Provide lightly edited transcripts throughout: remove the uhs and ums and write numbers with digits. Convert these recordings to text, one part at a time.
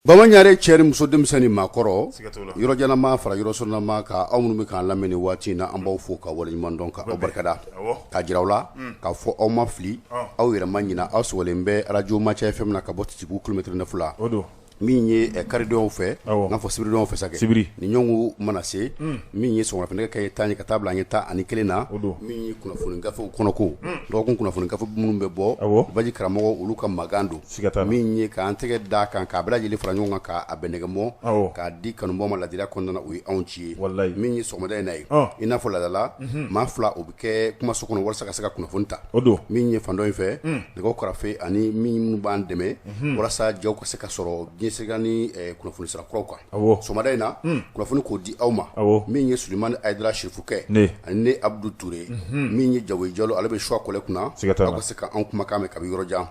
Baba Ɲare, cɛ ni muso, denmisɛn ni maakɔrɔ, yɔrɔ janma fara yɔrɔ surunma, ka aw minnu bɛ k'an lamɛn nin waati in na, an b'aw fo ka waleɲuman dɔn, ka aw barikada, k'a jira aw la k'a fɔ aw ma fili, aw yɛrɛ ma ɲina, aw sɔgɔlen bɛ arajo Maca FM na ka bɔ Titibugu kilomɛtɛrɛ 9 la. Min ye karidonyaw fɛ, n'a fɔ sibiridonyaw fɛ sa, sibiri ni ɲɔgɔn mana se, min ye sɔgɔmada nɛgɛ kanɲɛ 10 ye ka taa bila an ye 11 na, min ye kunnafoni gafew kɔnɔko, dɔgɔkun kunnafoni gafe minnu bɛ bɔ, baji karamɔgɔ olu ka makan don. Min ye k'an tɛgɛ d'a kan k'a bɛɛ lajɛlen fara ɲɔgɔn kan k'a bɛnɛgɛmɔ k'a di kanubaw ma ladiriya kɔnɔna na, o ye anw ci ye. Min ye sɔgɔmada in na ye, i n'a fɔ laadala, maa fila o bɛ kɛ kumaso kɔnɔ walasa ka se ka kunnafoni ta. Min ye fan dɔ in fɛ, nɛgɛw karafe ani minnu b'an dɛmɛ walasa jaw ka se ka sɔrɔ diɲɛ sira ni kunnafoni sira kuraw kan. Sɔgɔmada in na, kunnafoni k'o di aw ma, min ye Sulemani Ayidara Sirifukɛ ani ne Abudu Ture, min ye Jawoyi Jalo, ale bɛ suwa kɔlɛ kunna, aw ka se ka anw kumakan mɛn kabi yɔrɔ jan.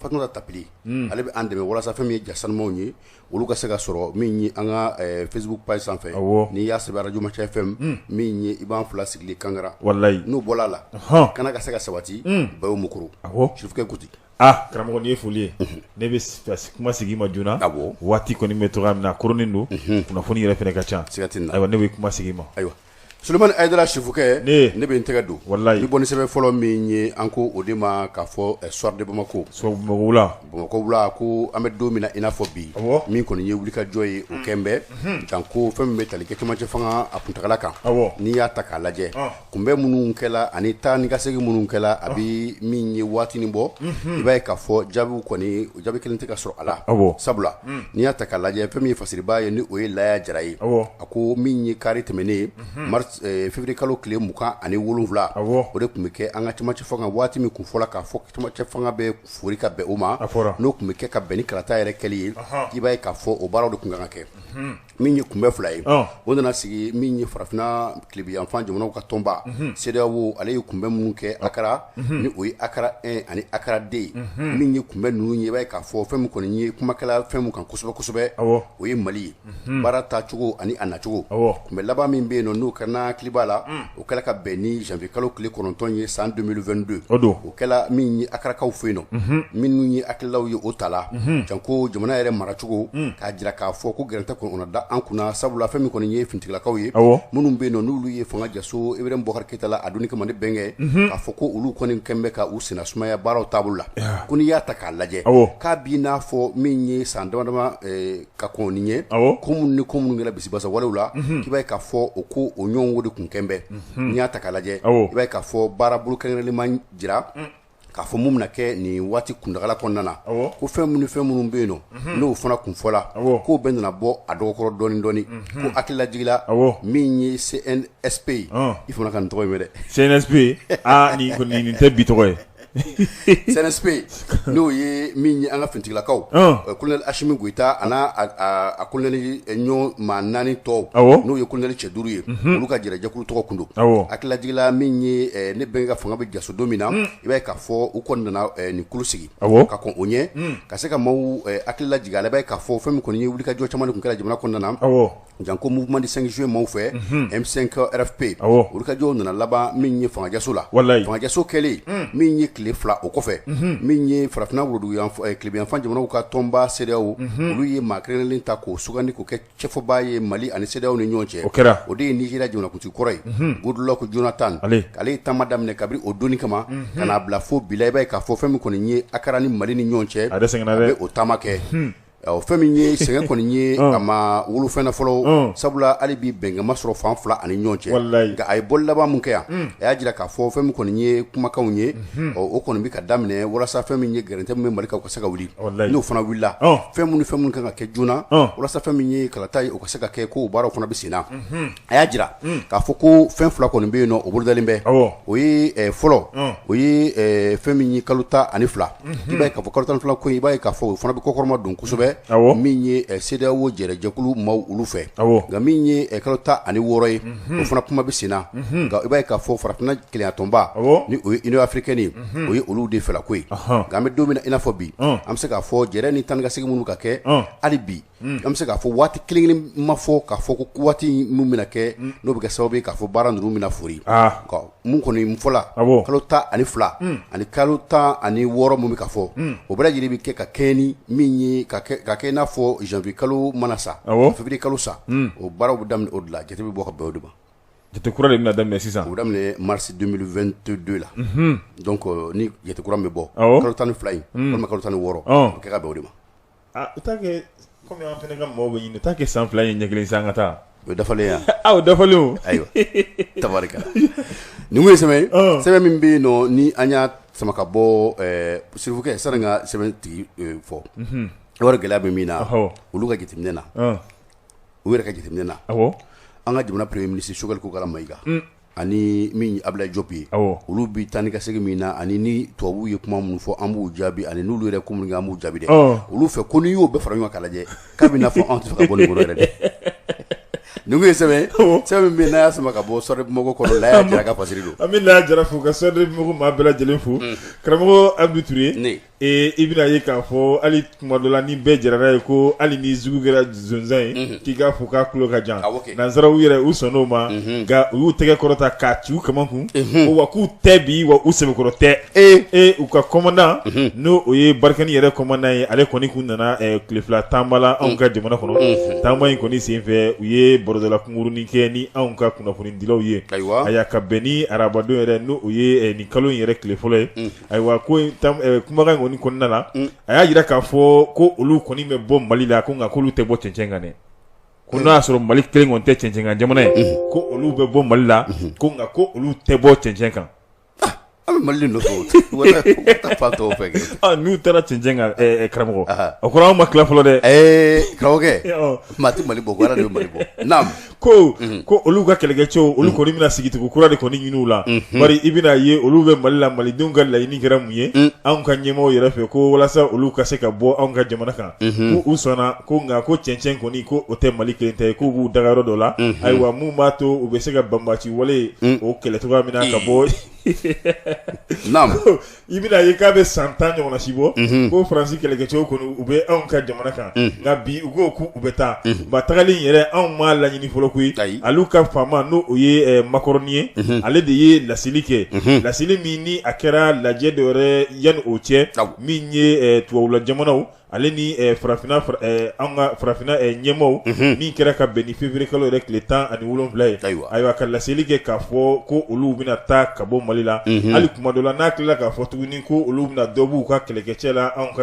Fatumata Tapili, ale bɛ an dɛmɛ walasa fɛn min ye ja sanumanw ye, olu ka se ka sɔrɔ min ye an ka Facebook page sanfɛ. N'i y'a sɛbɛn arajo Maca FM, min ye i b'an fila sigilen kangara. Walayi. N'o bɔra a la, kana ka se ka sabati Bayo Mukoro, Sirifukɛ Kuti. Aa karamɔgɔ, nin ye foli ye, ne bɛ kuma sigi ma joona. Waati kɔni bɛ cogoya min na, a koronnen don, kunnafoni yɛrɛ fana ka ca. Siga tɛ nin na. Ayiwa, ne bɛ kuma sigi ma. Ayiwa Sulemani Ayidara Sirifukɛ, ne bɛ n tɛgɛ don. Walayi. Ni bɔ ni sɛbɛn fɔlɔ min ye, an ko o de ma k'a fɔ Soir de Bamako. Bamakɔ wula. Bamakɔ wula ko an bɛ don min na i n'a fɔ bi, min kɔni ye wulikajɔ ye, o kɛlen bɛ janko fɛn min bɛ tali kɛ cɛmancɛ fanga a kuntagala kan. N'i y'a ta k'a lajɛ, kunbɛn minnu kɛla ani taa ni ka segin minnu kɛla, a bɛ min ye waatinin bɔ, i b'a ye k'a fɔ jaabiw kɔni, jaabi kelen tɛ ka sɔrɔ a la. Sabula n'i y'a ta k'a lajɛ, fɛn min ye fasiribaa ye, ni o ye Laya Jara ye, a ko min ye kari tɛmɛnen mars, février kalo tile 27, o de tun bɛ kɛ an ka cɛmancɛ fanga, waati min kun fɔla k'a fɔ cɛmancɛ fanga bɛ fori ka bɛn o ma, n'o tun bɛ kɛ ka bɛn ni kalata yɛrɛ kɛli ye, i b'a ye k'a fɔ o baaraw de tun kan ka kɛ. Min ye kunbɛn fila ye, o nana sigi min ye farafinna tilebinyanfan jamanaw ka tɔnba CEDEAO, ale ye kunbɛn minnu kɛ Akara, ni o ye Akara 1 ani Akara 2. Min ye kunbɛn ninnu ye, i b'a ye k'a fɔ fɛn min kɔni ye kumakɛla fɛn min kan kosɛbɛ kosɛbɛ, o ye Mali ye baara taacogo ani a nacogo. Kunbɛn laban min bɛ yen nɔ, n'o kɛra, n'a hakili b'a la, o kɛra ka bɛn ni janvier kalo tile 9 ye san 2022. O don. O kɛla min ye Akarakaw fɛ yen nɔ, minnu ye hakililaw ye o ta la, janko jamana yɛrɛ maracogo, k'a jira k'a fɔ ko gɛrɛntɛ kɔni o na da an kunna, sabula fɛn min kɔni ye finitigilakaw ye, minnu bɛ yen nɔ, n'olu ye fanga jaso Ibrahim Boubacar Keita la a donni kama, ne bɛnkɛ, k'a fɔ ko olu kɔni kɛlen bɛ ka u senna sumaya baaraw taabolo la. Ko n'i y'a ta k'a lajɛ, k'a b'i n'a fɔ min ye san dama dama ka kɔn nin ɲɛ, ko minnu ni ko minnu kɛra bisibasa walew la, k'i b'a ye k'a fɔ o ko o ɲɔgɔn de tun kɛlen bɛ. N'i y'a ta k'a lajɛ, i b'a ye k'a fɔ baara bolo kɛrɛnkɛrɛnlen ma jira k'a fɔ mun bɛna kɛ nin waati kuntagala kɔnɔna na. Ko fɛn minnu fɛn minnu bɛ yen nɔ, n'o fana kun fɔla, k'o bɛɛ nana bɔ a dɔgɔkɔrɔ dɔɔni dɔɔni. Ko hakililajigila, min ye CNSP ye, i fana ka nin tɔgɔ in mɛn dɛ. CNSP, aa nin kɔni, nin tɛ bi tɔgɔ ye. CNSP, n'o ye min ye an ka finitigilakaw, colonel Asimi Goyita a n'a a colonel ɲɔgɔn maa naani tɔw, n'o ye colonel cɛ duuru ye, olu ka jɛrɛjɛkulu tɔgɔ kun don. Hakililajigila, min ye ne bɛnkɛ ka fanga bɛ jaso don min na, i b'a ye k'a fɔ u kɔni nana nin kulu sigi ka kɔn o ɲɛ ka se ka maaw hakili lajigin a la. I b'a ye k'a fɔ fɛn min kɔni ye wulikajɔ caman de tun kɛra jamana kɔnɔna na, janko mouvement du 5 juillet maaw fɛ, M5 RFP, wulikajɔw nana laban min ye fangajaso la. Fangajaso kɛlen min ye tile 2 o kɔfɛ, min ye farafinna worodugu tilebinyanfan jamanaw ka tɔnba CEDEAO, olu ye maa kɛrɛnkɛrɛnlen ta k'o sugandi k'o kɛ cɛfɔbaa ye Mali ani CEDEAO ni ɲɔgɔn cɛ. O kɛra. O de ye Nigeria jamanakuntigi kɔrɔ ye, Goodluck Jonathan. Ale ye taama daminɛ kabiri o donni kama ka n'a bila fo bi la. I b'a ye k'a fɔ fɛn min kɔni ye Akara ni Mali ni ɲɔgɔn cɛ, a sɛgɛnna. A bɛ o taama kɛ. Fɛn min ye sɛgɛn kɔni ye, a ma wolo fɛn na fɔlɔ, sabula hali bi bɛnkan ma sɔrɔ fan fila ani ɲɔgɔn cɛ. Nka a ye bɔli laban min kɛ yan, a y'a jira k'a fɔ fɛn min kɔni ye kumakanw ye, o kɔni bɛ ka daminɛ walasa fɛn min ye gɛrɛntɛ min bɛ Mali kan, o ka se ka wuli. N'o fana wulila, fɛn minnu kan ka kɛ joona walasa fɛn min ye kalata ye, o ka se ka kɛ, ko o baaraw fana bɛ sen na. A y'a jira k'a fɔ ko fɛn fila kɔni bɛ yen nɔ, o bolodalen bɛ. O ye fɔlɔ, o ye fɛn min ye kalo 12. I b'a ye k'a fɔ kalo 12 ko, i b'a ye k'a fɔ o fana bɛ kɔkɔrɔma don kosɛbɛ min ye CEDEAO jɛrɛjɛkulu maaw olu fɛ. Nka min ye kalo 16 ye, o fana kuma bɛ sen na. Nka i b'a ye k'a fɔ farafinna kelenyatɔnba, ni o ye Union africaine ye, o ye olu de fɛlako ye. Nka an bɛ don min na i n'a fɔ bi, an bɛ se k'a fɔ jɛrɛ ni tan ka segin minnu ka kɛ hali bi. An bɛ se k'a fɔ waati kelen kelen ma fɔ k'a fɔ ko waati min bɛna kɛ n'o bɛ kɛ sababu ye k'a fɔ baara ninnu bɛna fori mun kɔni fɔla kalo 12 ani kalo 16 min bɛ ka fɔ o bɛɛ lajɛlen bɛ kɛ ka kɛɲɛ ni min ye ka kɛ i n'a fɔ janvier kalo mana sa février kalo sa o baaraw bɛ daminɛ o de la jate bɛ bɔ ka bɛn o de ma. Jate kura de bɛna daminɛ sisan o bɛ daminɛ mars 2022 la donc ni jate kura min bɛ bɔ kalo 12 in walima kalo 16 o bɛ kɛ ka bɛn o de ma. U t'a kɛ kɔmi an fana ka mɔgɔw bɛ ɲini u t'a kɛ san 2 ye ɲɛ kelen sa an ka taa o ye dafalen ye wa o dafalen o ayiwa tabarikala nin kun ye sɛbɛn ye sɛbɛn min bɛ yen nɔ ni an y'a sama ka bɔ sirifukɛ sani n ka sɛbɛn tigi fɔ wari gɛlɛya bɛ min na olu ka jateminɛ na u yɛrɛ ka jateminɛ na an ka jamana premier ministre Choguel Kokalla Maïga ani min Abdoulaye Diop ye olu bɛ taa ni ka segin min na ani ni tubabuw ye kuma minnu fɔ an b'u jaabi ani n'olu yɛrɛ ko minnu kɛ an b'u jaabi dɛ olu fɛ ko n'i y'o bɛɛ fara ɲɔgɔn kan k'a lajɛ k'a bɛ n'a fɔ anw tɛ fɛ ka bɔ nin kɔnɔ yɛrɛ dɛ nin kun ye sɛbɛn sɛbɛn min bɛ yen n'a y'a sama ka bɔ Soir de Bamako kɔnɔ Laya Jara ka fasiri don an bɛ Laya Jara fo ka Soir de Bamako maa bɛɛ lajɛlen fo karamɔgɔ Abdou Touré Ee i bɛna ye k'a fɔ hali tuma dɔ la ni bɛɛ jɛra n'a ye ko hali ni jugu kɛra sonsan ye k'i k'a fɔ k'a tulo ka jan nansaraw yɛrɛ u sɔnn'o ma nka u y'u tɛgɛ kɔrɔta k'a ci u kaman kun ko wa k'u tɛ bi wa u sɛbɛkɔrɔ tɛ ee u ka commandant n'o o ye Barkhane yɛrɛ commandant ye ale kɔni kun nana tile 2 taama la anw ka jamana kɔnɔ taama in kɔni senfɛ u ye barodala kunkurunin kɛ ni anw ka kunnafonidilaw ye ayiwa ka bɛn ni arabadon yɛrɛ n'o o ye nin kalo in yɛrɛ tile fɔlɔ ye Ayiwa ko kumakan in kɔni kɔnɔna la a y'a jira k'a fɔ ko olu kɔni bɛ bɔ Mali la ko nka k'olu tɛ bɔ cɛncɛn kan dɛ ko n'a y'a sɔrɔ Mali kelen kɔni tɛ cɛncɛn kan jamana ye ko olu bɛ bɔ Mali la ko nka ko olu tɛ bɔ cɛncɛn kan an bɛ Mali de nɔfɛ fan tɔw fɛ kɛ n'u taara cɛncɛn kan karamɔgɔ o kɔrɔ anw ma tila fɔlɔ dɛ karamɔgɔkɛ maa tɛ Mali bɔ ko Ala de bɛ Mali bɔ naamu ko ko olu ka kɛlɛkɛcɛw olu kɔni bɛna sigicogo kura de kɔni ɲini u la bari i bɛna ye olu bɛ Mali la malidenw ka laɲini kɛra mun ye anw ka ɲɛmaaw yɛrɛ fɛ ko walasa olu ka se ka bɔ anw ka jamana kan ko u sɔnna ko nka ko cɛncɛn kɔni ko o tɛ Mali kelen ta ye k'u b'u daga yɔrɔ dɔ la ayiwa mun b'a to u bɛ se ka banbaanci wale o kɛlɛ cogoya min na ka bɔ naamu i bɛna ye k'a bɛ san 10 ɲɔgɔnna si bɔ ko Faransi kɛlɛkɛcɛw kɔni u bɛ anw ka jamana kan nka bi u ko k'u bɛ taa ba tagali in yɛrɛ anw m'a laɲini fɔlɔ koyi olu ka faama n'o o ye Macron ye ale de ye laseli kɛ laseli min ni a kɛra lajɛ dɔ yɛrɛ yanni o cɛ min ye tubabula jamanaw ale ni farafinna an ka farafinna ɲɛmaaw min kɛra ka bɛn ni février kalo yɛrɛ tile 17 ye ayiwa ka laseli kɛ k'a fɔ ko olu bɛna taa ka bɔ Mali la hali kuma dɔ la n'a tilala k'a fɔ tuguni ko olu bɛna dɔ b'u ka kɛlɛkɛcɛ la anw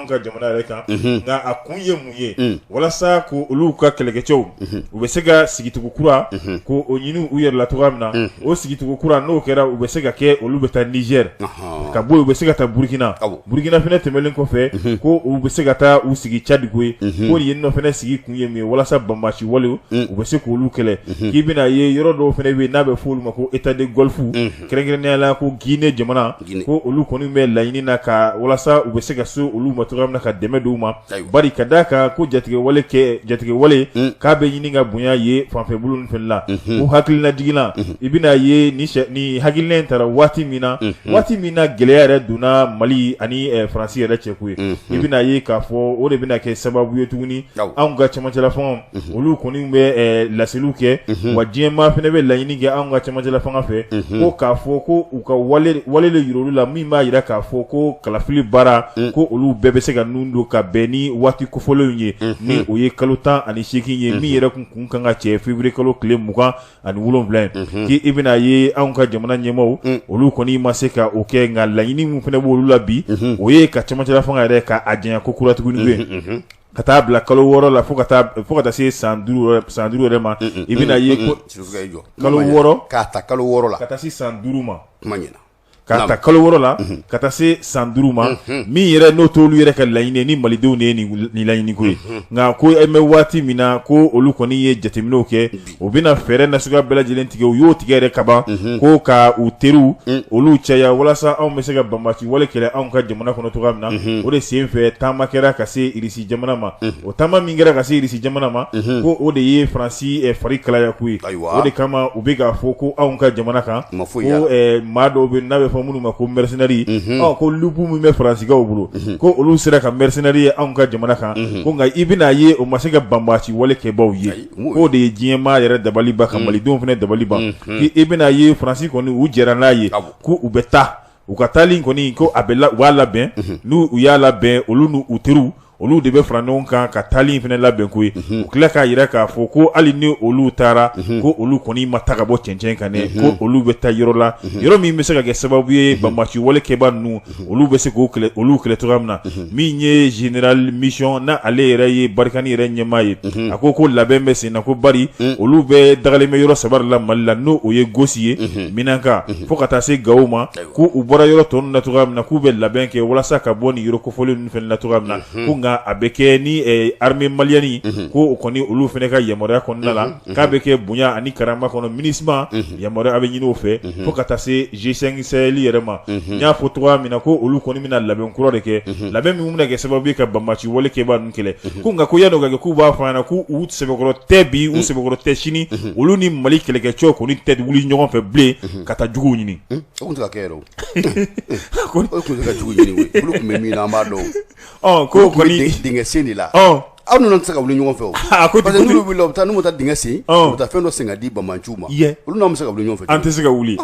ka jamana yɛrɛ kan nka a kun ye mun ye walasa ko olu ka kɛlɛkɛcɛw u bɛ se ka sigicogo kura ko o ɲini u yɛrɛ la cogoya min na o sigicogo kura n'o kɛra u bɛ se ka kɛ olu bɛ taa Niger ka bɔ u bɛ se ka taa Burukina Burukina fana tɛmɛnen kɔfɛ ko u bɛ se ka taa u sigi Tchad koyi ko yen nɔ fana sigi kun ye mun ye walasa banbaanci walew u bɛ se k'olu kɛlɛ k'i bɛna ye yɔrɔ dɔw fana bɛ yen n'a bɛ fɔ olu ma ko état de Golfe kɛrɛnkɛrɛnnenya la ko Guinée jamana ko olu kɔni bɛ laɲini na ka walasa u bɛ se ka se olu ma cogoya min na ka dɛmɛ d'u ma bari ka d'a kan ko jatigɛwale jatigɛwale k'a bɛ ɲini ka bonya ye fanfɛ bolo ninnu fana la ko hakilinajigin na i bɛna ye ni hakilina in tara waati min na waati min na gɛlɛya yɛrɛ donna Mali ani Faransi yɛrɛ cɛ koyi i bɛna ye k'a fɔ o de bɛna kɛ sababu ye tuguni anw ka cɛmancɛla fanga olu kɔni bɛ laseliw kɛ wa diɲɛmaa fana bɛ laɲini kɛ anw ka cɛmancɛla fanga fɛ ko k'a fɔ ko u ka wale de yira olu la min b'a jira k'a fɔ ko kalafili baara ko olu bɛɛ bɛ se ka nun don ka bɛn ni waati kofɔlenw ye ni o ye kalo 18 ye min yɛrɛ kun kan ka cɛ février kalo tile 27 ye k'i bɛna ye anw ka jamana ɲɛmaaw olu kɔni ma se ka o kɛ nka laɲini min fana b'olu la bi o ye ka cɛmancɛla fanga yɛrɛ ka a janya ko kura tuguni ka taa bila kalo 6 la fo ka taa se san 5 yɛrɛ ma i bɛna ye ko kalo 6 k'a ta kalo 6 la ka taa se san 5 ma kuma ɲɛna k'a ta kalo 6 la ka taa se san 5 ma min yɛrɛ n'o t'olu yɛrɛ ka laɲini ni malidenw de ye nin laɲini ko ye nka ko an bɛ waati min na ko olu kɔni ye jateminɛw kɛ u bɛna fɛɛrɛ nasuguya bɛɛ lajɛlen tigɛ u y'o tigɛ yɛrɛ kaban ko ka u teriw olu caya walasa anw bɛ se ka banbaanci wale kɛlɛ anw ka jamana kɔnɔ cogoya min na o de senfɛ taama kɛra ka se Irisi jamana ma o taama min kɛra ka se Irisi jamana ma ko o de ye Faransi fari kalaya ko ye o de kama u bɛ k'a fɔ ko anw ka jamana kan ko maa dɔw bɛ n'a bɛ fɔ fɔ minnu ma ko mercenaires ko loupe min bɛ Faransikaw bolo ko olu sera ka mercenaires ye anw ka jamana kan ko nka i bɛna ye o ma se ka banbaanci wale kɛbaw ye k'o de ye diɲɛmaa yɛrɛ dabali ban ka malidenw fana dabali ban i bɛna ye Faransi kɔni u jɛra n'a ye ko u bɛ taa u ka taali kɔni ko a bɛ u b'a labɛn n'u u y'a labɛn olu n'u u teriw olu de bɛ fara ɲɔgɔn kan ka taali in fana labɛn koyi u tila k'a jira k'a fɔ ko hali ni olu taara ko olu kɔni ma taa ka bɔ cɛncɛn kan dɛ ko olu bɛ taa yɔrɔ la yɔrɔ min bɛ se ka kɛ sababu ye banbaanci wale kɛba ninnu olu bɛ se k'o kɛlɛ olu kɛlɛ cogoya min na min ye général mission na ale yɛrɛ ye Barkhane yɛrɛ ɲɛmaa ye a ko ko labɛn bɛ sen na ko bari olu bɛ dagalen bɛ yɔrɔ saba de la Mali la n'o o ye Gosi ye Minanka fo ka taa se Gawo ma ko u bɔra yɔrɔ tɔ na cogoya min na k'u bɛ labɛn kɛ walasa ka bɔ nin yɔrɔ kofɔlen ninnu fana na cogoya min na ko nka a bɛ kɛ ni armée malienne ko o kɔni olu fana ka yamaruya kɔnɔna la k'a bɛ kɛ bonya ani karama kɔnɔ MINUSMA yamaruya a bɛ ɲini o fɛ fo ka taa se G5 Sahel yɛrɛ ma n y'a fɔ cogoya min na ko olu kɔni bɛna labɛn kura de kɛ labɛn min bɛna kɛ sababu ye ka banbaanci wale kɛba ninnu kɛlɛ ko nka ko yanni o ka kɛ k'u b'a fɔ an ɲɛna k'u sɛbɛkɔrɔ tɛ bi u sɛbɛkɔrɔ tɛ sini olu ni Mali kɛlɛkɛcɛw kɔni tɛ wuli ɲɔgɔn fɛ bilen ka taa juguw ɲini o tun tɛ ka kɛ yɛrɛ o o tun tɛ ka jugu ɲini koyi olu tun bɛ min na an b'a dɔn ko kɔni dingɛ sen de la aw ninnu tɛ se ka wuli ɲɔgɔn fɛ o a ko parce que n'olu wulila u bɛ taa n'u ma taa dingɛ sen u bɛ taa fɛn dɔ sen ka di banbaanciw ma olu n'anw bɛ se ka wuli ɲɔgɔn fɛ an tɛ se ka wuli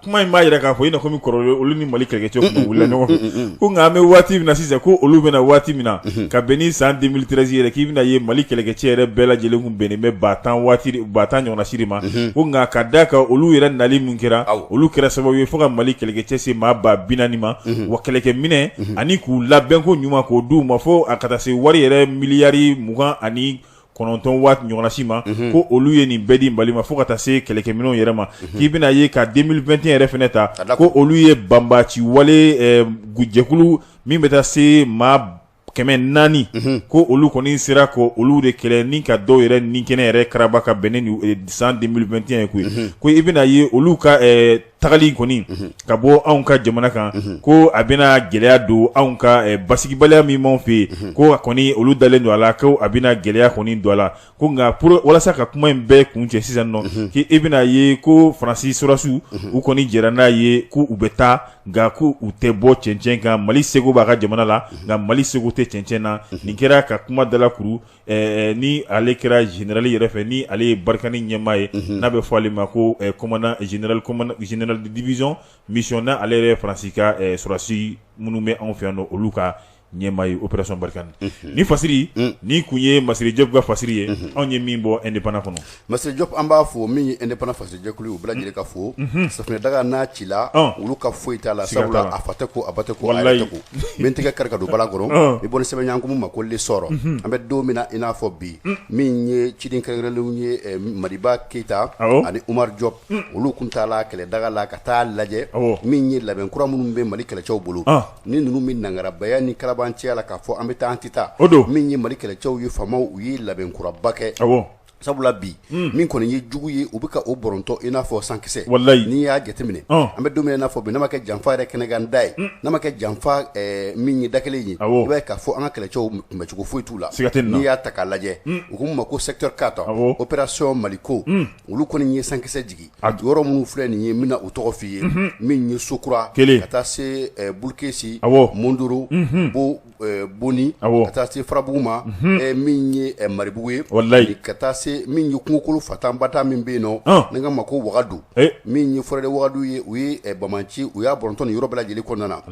kuma in b'a jira k'a fɔ i n'a fɔ kɔrɔlen olu ni Mali kɛlɛkɛcɛw tun wulila ɲɔgɔn fɛ ko nka an bɛ waati min na sisan ko olu bɛna waati min na ka bɛn ni san 2013 yɛrɛ k'i bɛna ye Mali kɛlɛkɛcɛ yɛrɛ bɛɛ lajɛlen tun bɛnnen bɛ 10 000 waati 10 000 ɲɔgɔnna siri ma ko nka ka da kan olu yɛrɛ nali min kɛra olu kɛra sababu ye fo ka Mali kɛlɛkɛcɛ se maa 40 000 ma wa kɛlɛkɛminɛn ani k'u labɛn ko ɲuman k'o d'u ma fo a ka taa se wari yɛrɛ miliyari 29 waati ɲɔgɔnna si ma ko olu ye nin bɛɛ di Mali ma fo ka taa se kɛlɛkɛminɛnw yɛrɛ ma k'i bɛna ye ka 2021 yɛrɛ fana ta ko olu ye banbaanci wale jɛkulu min bɛ taa se maa 400 ko olu kɔni sera ko olu de kɛlɛ ni ka dɔw yɛrɛ ni kɛnɛ yɛrɛ karaba ka bɛn ni san 2021 ye koyi ko i bɛna ye olu ka tagali kɔni ka bɔ anw ka jamana kan ko a bɛna gɛlɛya don anw ka basigibaliya min b'anw fɛ yen ko a kɔni olu dalen don a la ko a bɛna gɛlɛya kɔni don a la ko nka pour walasa ka kuma in bɛɛ kuncɛ sisan nɔ k'i bɛna ye ko Faransi sɔrɔdasiw u kɔni jɛra n'a ye ko u bɛ taa nka ko u tɛ bɔ cɛncɛn kan Mali seko b'a ka jamana la nka Mali seko tɛ cɛncɛn na nin kɛra ka kuma dalakuru ni ale kɛra général yɛrɛ fɛ ni ale ye Barkhane ɲɛmaa ye n'a bɛ fɔ ale ma ko commandant général général de division mission na ale yɛrɛ Faransi ka sɔrɔdasi minnu bɛ anw fɛ yan nɔ olu ka ɲɛmaa ye opération Barkhane ni fasiri ni kun ye Masire Diop ka fasiri ye anw ye min bɔ Indépendant kɔnɔ Masire Diop an b'a fo min ye Indépendant fasiri jɛkulu u bɛɛ lajɛlen ka fo safunɛ daga n'a cila olu ka foyi t'a la sabula a fa tɛ ko a ba tɛ ko a yɛrɛ tɛ ko n bɛ n tɛgɛ kari ka don balan kɔnɔ i bɔ ni sɛbɛn ɲankumu ma ko L'Essor an bɛ don min na i n'a fɔ bi min ye ciden kɛrɛnkɛrɛnlenw ye Madiba Keyita ani Umar Diop olu kun taala kɛlɛdaga la ka taa lajɛ min ye labɛn kura minnu bɛ Mali kɛlɛcɛw bolo ni ninnu bɛ nangarabaya ni kalabanciya la k'a fɔ an bɛ taa an tɛ taa min ye Mali kɛlɛcɛw ye faamaw u ye labɛn kuraba kɛ sabula bi min kɔni ye jugu ye u bɛ ka o bɔrɔntɔ i n'a fɔ sankisɛ walayi n'i y'a jateminɛ an bɛ don min na i n'a fɔ bi n'a ma kɛ janfa yɛrɛ kɛnɛkan da ye n'a ma kɛ janfa min ye da kelen ye i b'a ye k'a fɔ an ka kɛlɛcɛw kunbɛcogo foyi t'u la n'i y'a ta k'a lajɛ u ko ma ko secteur 4 opération Maliko olu kɔni ye sankisɛ jigin yɔrɔ minnu filɛ nin ye n bɛna u tɔgɔ f'i ye min ye Sokura ka taa se Bulukesi Mondoro Boni ka taa se Farabugu ma min ye Maribugu ye walayi ka taa se min ye kungokolo fatanbata min bɛ yen nɔ ni ka ma ko Wagadu min ye forêt de Wagadu ye u ye banbaanci u y'a bɔrɔntɔ nin yɔrɔ bɛɛ lajɛlen kɔnɔna na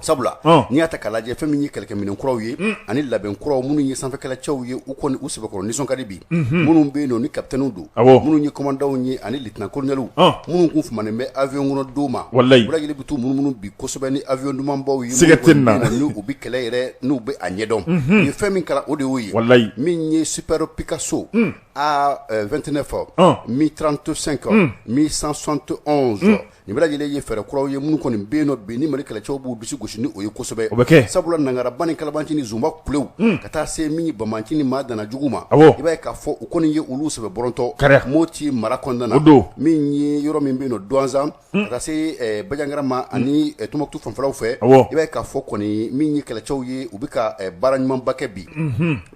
sabula n'i y'a ta k'a lajɛ fɛn min ye kɛlɛkɛminɛn kuraw ye ani labɛn kuraw minnu ye sanfɛ kɛlɛcɛw ye u kɔni u sɛbɛkɔrɔ nisɔn ka di bi minnu bɛ yen nɔ ni kapitɛniw don minnu ye kɔmandanw ye ani lieutenant-colonelw minnu kun famanen bɛ avion kɔnɔ don ma walayi u bɛɛ lajɛlen bɛ t'u munumunu bi kosɛbɛ ni avion dumanbaw ye siga tɛ nin na n'u bɛ kɛlɛ yɛrɛ n'u bɛ a ɲɛdɔn u ye fɛn min kalan o de y'o ye walayi min ye Super Picasso A29 Mi 35 Mi 171 nin bɛɛ lajɛlen ye fɛɛrɛ kuraw ye minnu kɔni bɛ yen nɔ bi ni Mali kɛlɛcɛw b'u disi gosi ni o ye kosɛbɛ o bɛ kɛ sabula nangaraba ni kalabanci ni zunba kulew ka taa se min ye banbaanci ni maa dana jugu ma i b'a ye k'a fɔ u kɔni ye olu sɛbɛ bɔrɔntɔ Moti mara kɔnɔna na min ye yɔrɔ min bɛ yen nɔ Duwanzan ka taa se Bajangara ma ani Tɔnbukutu fanfɛlaw fɛ i b'a ye k'a fɔ kɔni min ye kɛlɛcɛw ye u bɛ ka baara ɲumanba kɛ bi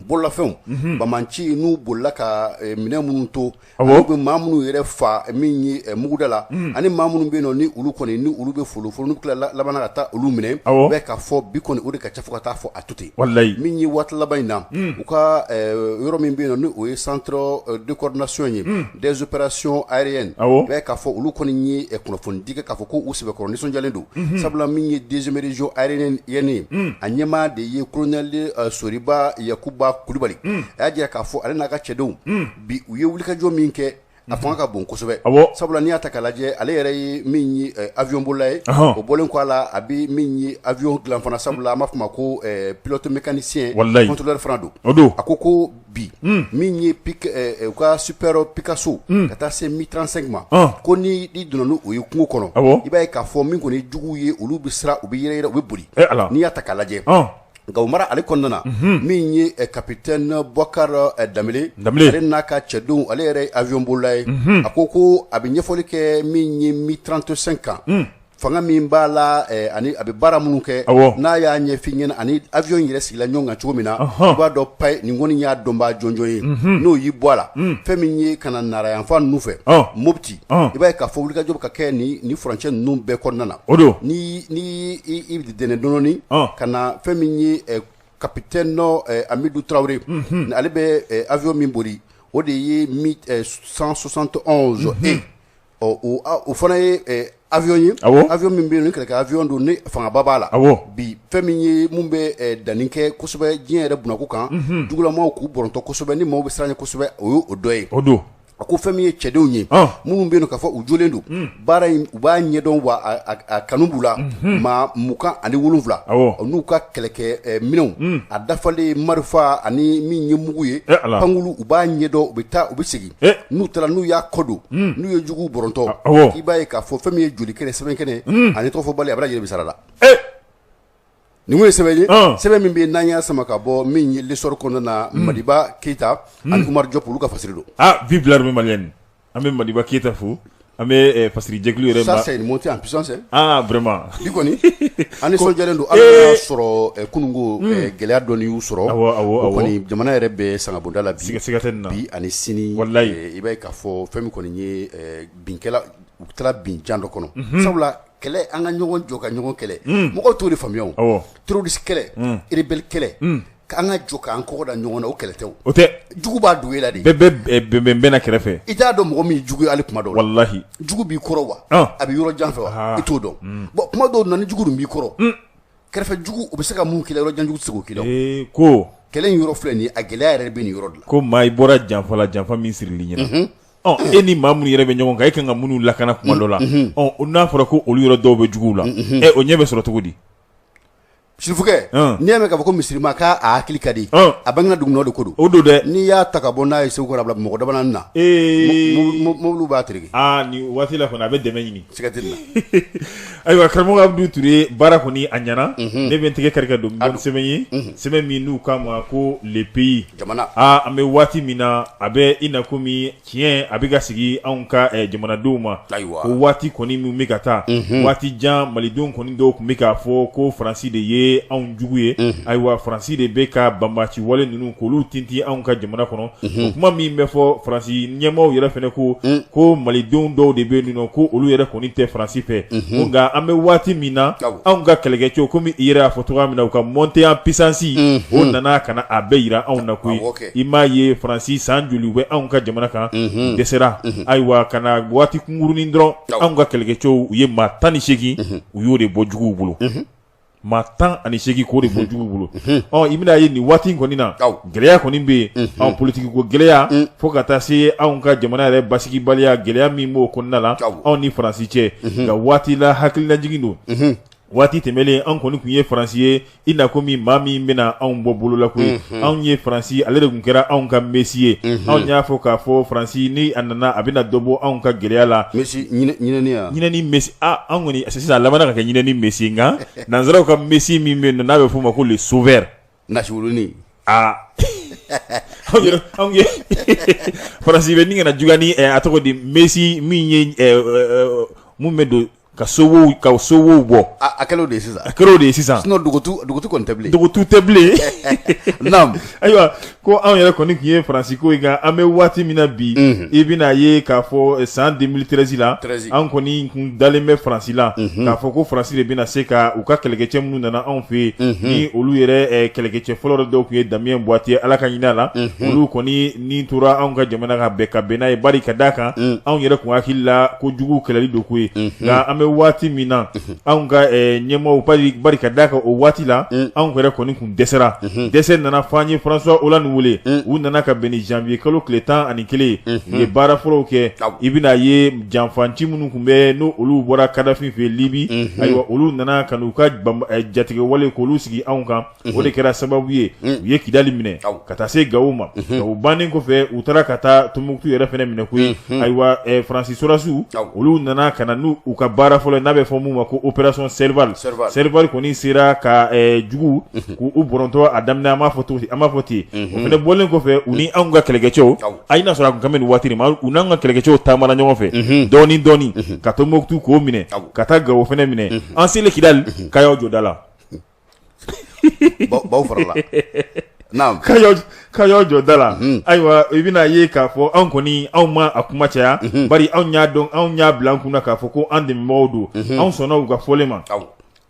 bololafɛnw banbaanci n'u bolila ka ka minɛn minnu to, u bɛ maa minnu yɛrɛ fa min ye muguda la, ani maa minnu bɛ yen nɔ ni olu kɔni ni olu bɛ folo folo, n'u tila labanna ka taa olu minɛ, bɛ k'a fɔ bi kɔni o de ka ca fo ka taa fɔ a to ten. Walayi. Min ye waati laban in na, u ka yɔrɔ min bɛ yen nɔ ni o ye centre de coordination ye des opérations aériennes, bɛ k'a fɔ olu kɔni ye kunnafonidi kɛ k'a fɔ ko u sɛbɛkɔrɔ nisɔndiyalen don, sabula min ye deuxième région aérienne ye, a ɲɛmaa de ye colonel Soriba Yakuba Kulubali. A y'a jira k'a fɔ ale n'a ka cɛdenw bi u ye wulikajɔ min kɛ, a fanga ka bon kosɛbɛ, sabula n'i y'a ta k'a lajɛ, ale yɛrɛ ye min ye avion bolila ye. O bɔlen kɔ a la, a bɛ min ye avion dilan fana, sabula an b'a fɔ ma ko pilote mécanicien, contrôleur fana don. O don. A ko ko bi min ye u ka super Picasso ka taa se Mi 35 ma, ko ni i donna n'o ye kungo kɔnɔ, i b'a ye k'a fɔ min kɔni juguw ye, olu bɛ siran, u bɛ yɛrɛ yɛrɛ, u bɛ boli. N'i y'a ta k'a lajɛ, Gawo mara ale kɔnɔna na, min ye capitaine Boubacar Danbele, ale n'a ka cɛdenw, ale yɛrɛ ye avion bolila ye. A ko ko a bɛ ɲɛfɔli kɛ min ye Mi 35 kan, fanga min b'a la ani a bɛ baara minnu kɛ, n'a y'a ɲɛf'i ɲɛna ani avion yɛrɛ sigila ɲɔgɔn kan cogo min na, i b'a dɔn paye nin kɔni y'a dɔnbaa jɔnjɔn ye. N'o y'i bɔ a la, fɛn min ye ka na Nara yanfan ninnu fɛ, Mopti, i b'a ye k'a fɔ wulikajɔ bɛ ka kɛ nin furancɛ ninnu bɛɛ kɔnɔna na. O don. Ni i dɛnɛ dɔɔnin ka na fɛn min ye capitaine Amidu Tarawele, ale bɛ avion min boli, o de ye Mi 171 E. Ɔ, o fana ye avion ye, avion min bɛ yen ni kɛlɛkɛ avion don, ni fangaba b'a la. Bi fɛn min ye mun bɛ danni kɛ kosɛbɛ diɲɛ yɛrɛ bunako kan, jugulamaw k'u bɔrɔntɔ kosɛbɛ, ni maaw bɛ siran kosɛbɛ, o ye o dɔ ye. O don. A ko fɛn min ye cɛdenw ye minnu bɛ yen k'a fɔ u jolen don baara in, u b'a ɲɛdɔn, wa a kanu b'u la, maa 27 n'u ka kɛlɛkɛ minɛnw, a dafalen marifa ani min ye mugu ye, pankulu, u b'a ɲɛdɔn, u bɛ taa, u bɛ segin. N'u taara, n'u y'a kɔ don, n'u ye juguw bɔrɔntɔ, i b'a ye k'a fɔ fɛn min ye joli kɛnɛ, sɛbɛn kɛnɛ ani tɔgɔfɔbali, a bɛ lajɛlen bɛ sara la. Nin ye sɛbɛn ye, sɛbɛn min bɛ n'an y'a sama ka bɔ min ye L'Essor kɔnɔna na, Madiba Keyita ani Umaru Jɔp, olu ka fasiri don. Ah, vive l'armée malienne! An bɛ Madiba Keyita fo, an bɛ fasiri jɛkulu yɛrɛ. Ça, c'est une montée en puissance. Ah, vraiment. Bi kɔni an nisɔndiyalen don, hali n'a y'a sɔrɔ kununko gɛlɛya dɔɔni y'u sɔrɔ. Awɔ awɔ O kɔni, jamana yɛrɛ bɛ sangabonda la bi. Siga tɛ nin na. Bi ani sini. Walayi. I b'a ye k'a fɔ fɛn min kɔni ye binkɛla, u taara bin jan dɔ kɔnɔ, sabula kɛlɛ, an ka ɲɔgɔn jɔ ka ɲɔgɔn kɛlɛ, mɔgɔw t'o de faamuya o. Terroriste kɛlɛ, rebelle kɛlɛ, k'an ka jɔ k'an kɔgɔ da ɲɔgɔn na, o kɛlɛ tɛ o. O tɛ. Jugu b'a dogo e la de. Bɛɛ bɛ bɛn bɛnna kɛrɛfɛ. I t'a dɔn mɔgɔ min ye jugu ye hali kuma dɔw la. Walahi. Jugu b'i kɔrɔ wa, a bɛ yɔrɔ jan fɛ wa, i t'o dɔn. Bon, kuma dɔw na, ni jugu dun b'i kɔrɔ, kɛrɛfɛ jugu, o bɛ se ka mun k'i la, yɔrɔ jan jugu tɛ se k'o k'i la. Ee ko. Kɛlɛ in yɔrɔ filɛ nin ye, a gɛlɛya yɛrɛ bɛ nin yɔrɔ de la. Ko maa i bɔra janfa la, janfa min sirili ɲɛna. Ɔ, e ni maa minnu yɛrɛ bɛ ɲɔgɔn kan, e kan ka minnu lakana kuma dɔ la, ɔ, n'a fɔra ko olu yɔrɔ dɔw bɛ juguw la, ɛ, o ɲɛ bɛ sɔrɔ cogo di? Sirifukɛ, n'i y'a mɛn k'a fɔ ko misirima k'a hakili ka di, a bangena dugu de ko don. O don dɛ. N'i y'a ta ka bɔ n'a ye Segu ka bila Bamakɔ dabana na, mobili b'a tereke. Aa, nin waati la kɔni, a bɛ dɛmɛ ɲini. Siga tɛ nin na. Ayiwa, karamɔgɔ Abudu Ture, baara kɔni a ɲɛna. Ne bɛ n tɛgɛ kari ka don ni sɛbɛn ye, sɛbɛn min n'u k'a ma ko Le Pays. Jamana. Aa, an bɛ waati min na, a bɛ i na komi tiɲɛ a bɛ ka sigi anw ka jamanadenw ma. Ayiwa. Ko waati kɔni min bɛ ka taa, waati jan, malidenw kɔni dɔw tun bɛ k'a fɔ ko Faransi de ye anw jugu ye. Ayiwa, Faransi de bɛ ka banbaanci wale ninnu k'olu tintin anw ka jamana kɔnɔ. O kuma min bɛ fɔ, Faransi ɲɛmaaw yɛrɛ fana ko ko malidenw dɔw de bɛ yen nɔ, ko olu yɛrɛ kɔni tɛ Faransi fɛ. Nka an bɛ waati min na, anw ka kɛlɛkɛcɛw, komi i yɛrɛ y'a fɔ cogoya min na, u ka montée en puissance, o nana ka na a bɛɛ jira anw na koyi. I m'a ye, Faransi san joli u bɛ anw ka jamana kan, u dɛsɛra. Ayiwa, ka na waati kunkurunin dɔrɔn, anw ka kɛlɛkɛcɛw, u ye maa 18, u y'o de bɔ juguw bolo. Maa 18 k'o de bɔ juguw bolo. Ɔ, i bɛna ye nin waati in kɔni na, gɛlɛya kɔni bɛ yen, anw politiki ko gɛlɛya, fo ka taa se anw ka jamana yɛrɛ basigibaliya gɛlɛya min b'o kɔnɔna la, anw ni Faransi cɛ. Nka waati la hakililajigin don. Waati tɛmɛnen, an kɔni tun ye Faransi ye i na komi maa min bɛna anw bɔ bolo la koyi. Anw ye Faransi, ale de tun kɛra anw ka messie ye. Anw y'a fɔ k'a fɔ Faransi ni a nana, a bɛna dɔ bɔ anw ka gɛlɛya la. Messie ɲinɛni messie, aa, an kɔni sisan a labanna ka kɛ ɲinɛni messie. Nka nanzaraw ka messie min bɛ yen n'a bɛ f'o ma ko le sauveur. Nasiwulunin. Aa, anw ye Faransi bɛ ni kana juguya ni a tɔgɔ di, messie min ye mun bɛ don. ka sowow bɔ. A kɛra o de ye sisan. A kɛra o de ye sisan. Sinon dugutu kɔni tɛ bilen. Dugutu tɛ bilen. Naam. Ayiwa ko anw yɛrɛ kɔni tun ye Faransi ko in kan, an bɛ waati min na bi, i bɛna ye k'a fɔ san 2013 la, an kɔni tun dalen bɛ Faransi la, k'a fɔ ko Faransi de bɛna se ka u ka kɛlɛkɛcɛ minnu nana anw fɛ yen, ni olu yɛrɛ kɛlɛkɛcɛ fɔlɔ dɔw tun ye Damien Boiteux ye, Ala ka hinɛ a la, olu kɔni ni tora anw ka jamana kan bɛɛ ka bɛn n'a ye, bari ka d'a kan anw yɛrɛ kun hakili la ko jugu kɛlɛli don ko ye. Nka an bɛ waati min na, anw ka ɲɛmaaw, bari ka d'a kan o waati la anw yɛrɛ kɔni kun dɛsɛra. Dɛsɛ nana fo an ye François Hollande wele, u nana ka bɛn ni janvier kalo tile 11 ye, u ye baara fɔlɔw kɛ. I bɛna ye janfanci minnu tun bɛ n'o olu bɔra Kadafi fɛ Libi, ayiwa olu nana ka n'u ka jatigɛwale k'olu sigi anw kan. O de kɛra sababu ye u ye Kidali minɛ ka taa se Gawo ma. O bannen kɔfɛ, u taara ka taa Tombouctou yɛrɛ fana minɛ koyi. Ayiwa Faransi sɔrɔdasiw olu nana ka na n'u ka baara fɔlɔ, n'a bɛ fɔ min ma ko opération Serval. Serval kɔni sera ka jugu k'u bɔrɔntɔ a daminɛ, an b'a fɔ ten. O fana bɔlen kɔfɛ, u ni anw ka kɛlɛkɛcɛw, a n'a sɔrɔ a tun ka nin waati ma, u n'an ka kɛlɛkɛcɛw taamana ɲɔgɔn fɛ dɔɔnin dɔɔnin ka Tombouctou k'o minɛ, ka taa Gawo fana minɛ. An selen Kidali, k'a y'aw jɔ da la. Baw farala. Naam. K'a y'aw jɔ da la. Ayiwa i bɛna ye k'a fɔ anw kɔni, anw ma a kuma caya, bari anw y'a dɔn, anw y'a bila an kunna k'a fɔ ko an dɛmɛbagaw don, anw sɔnna u ka fɔlen ma,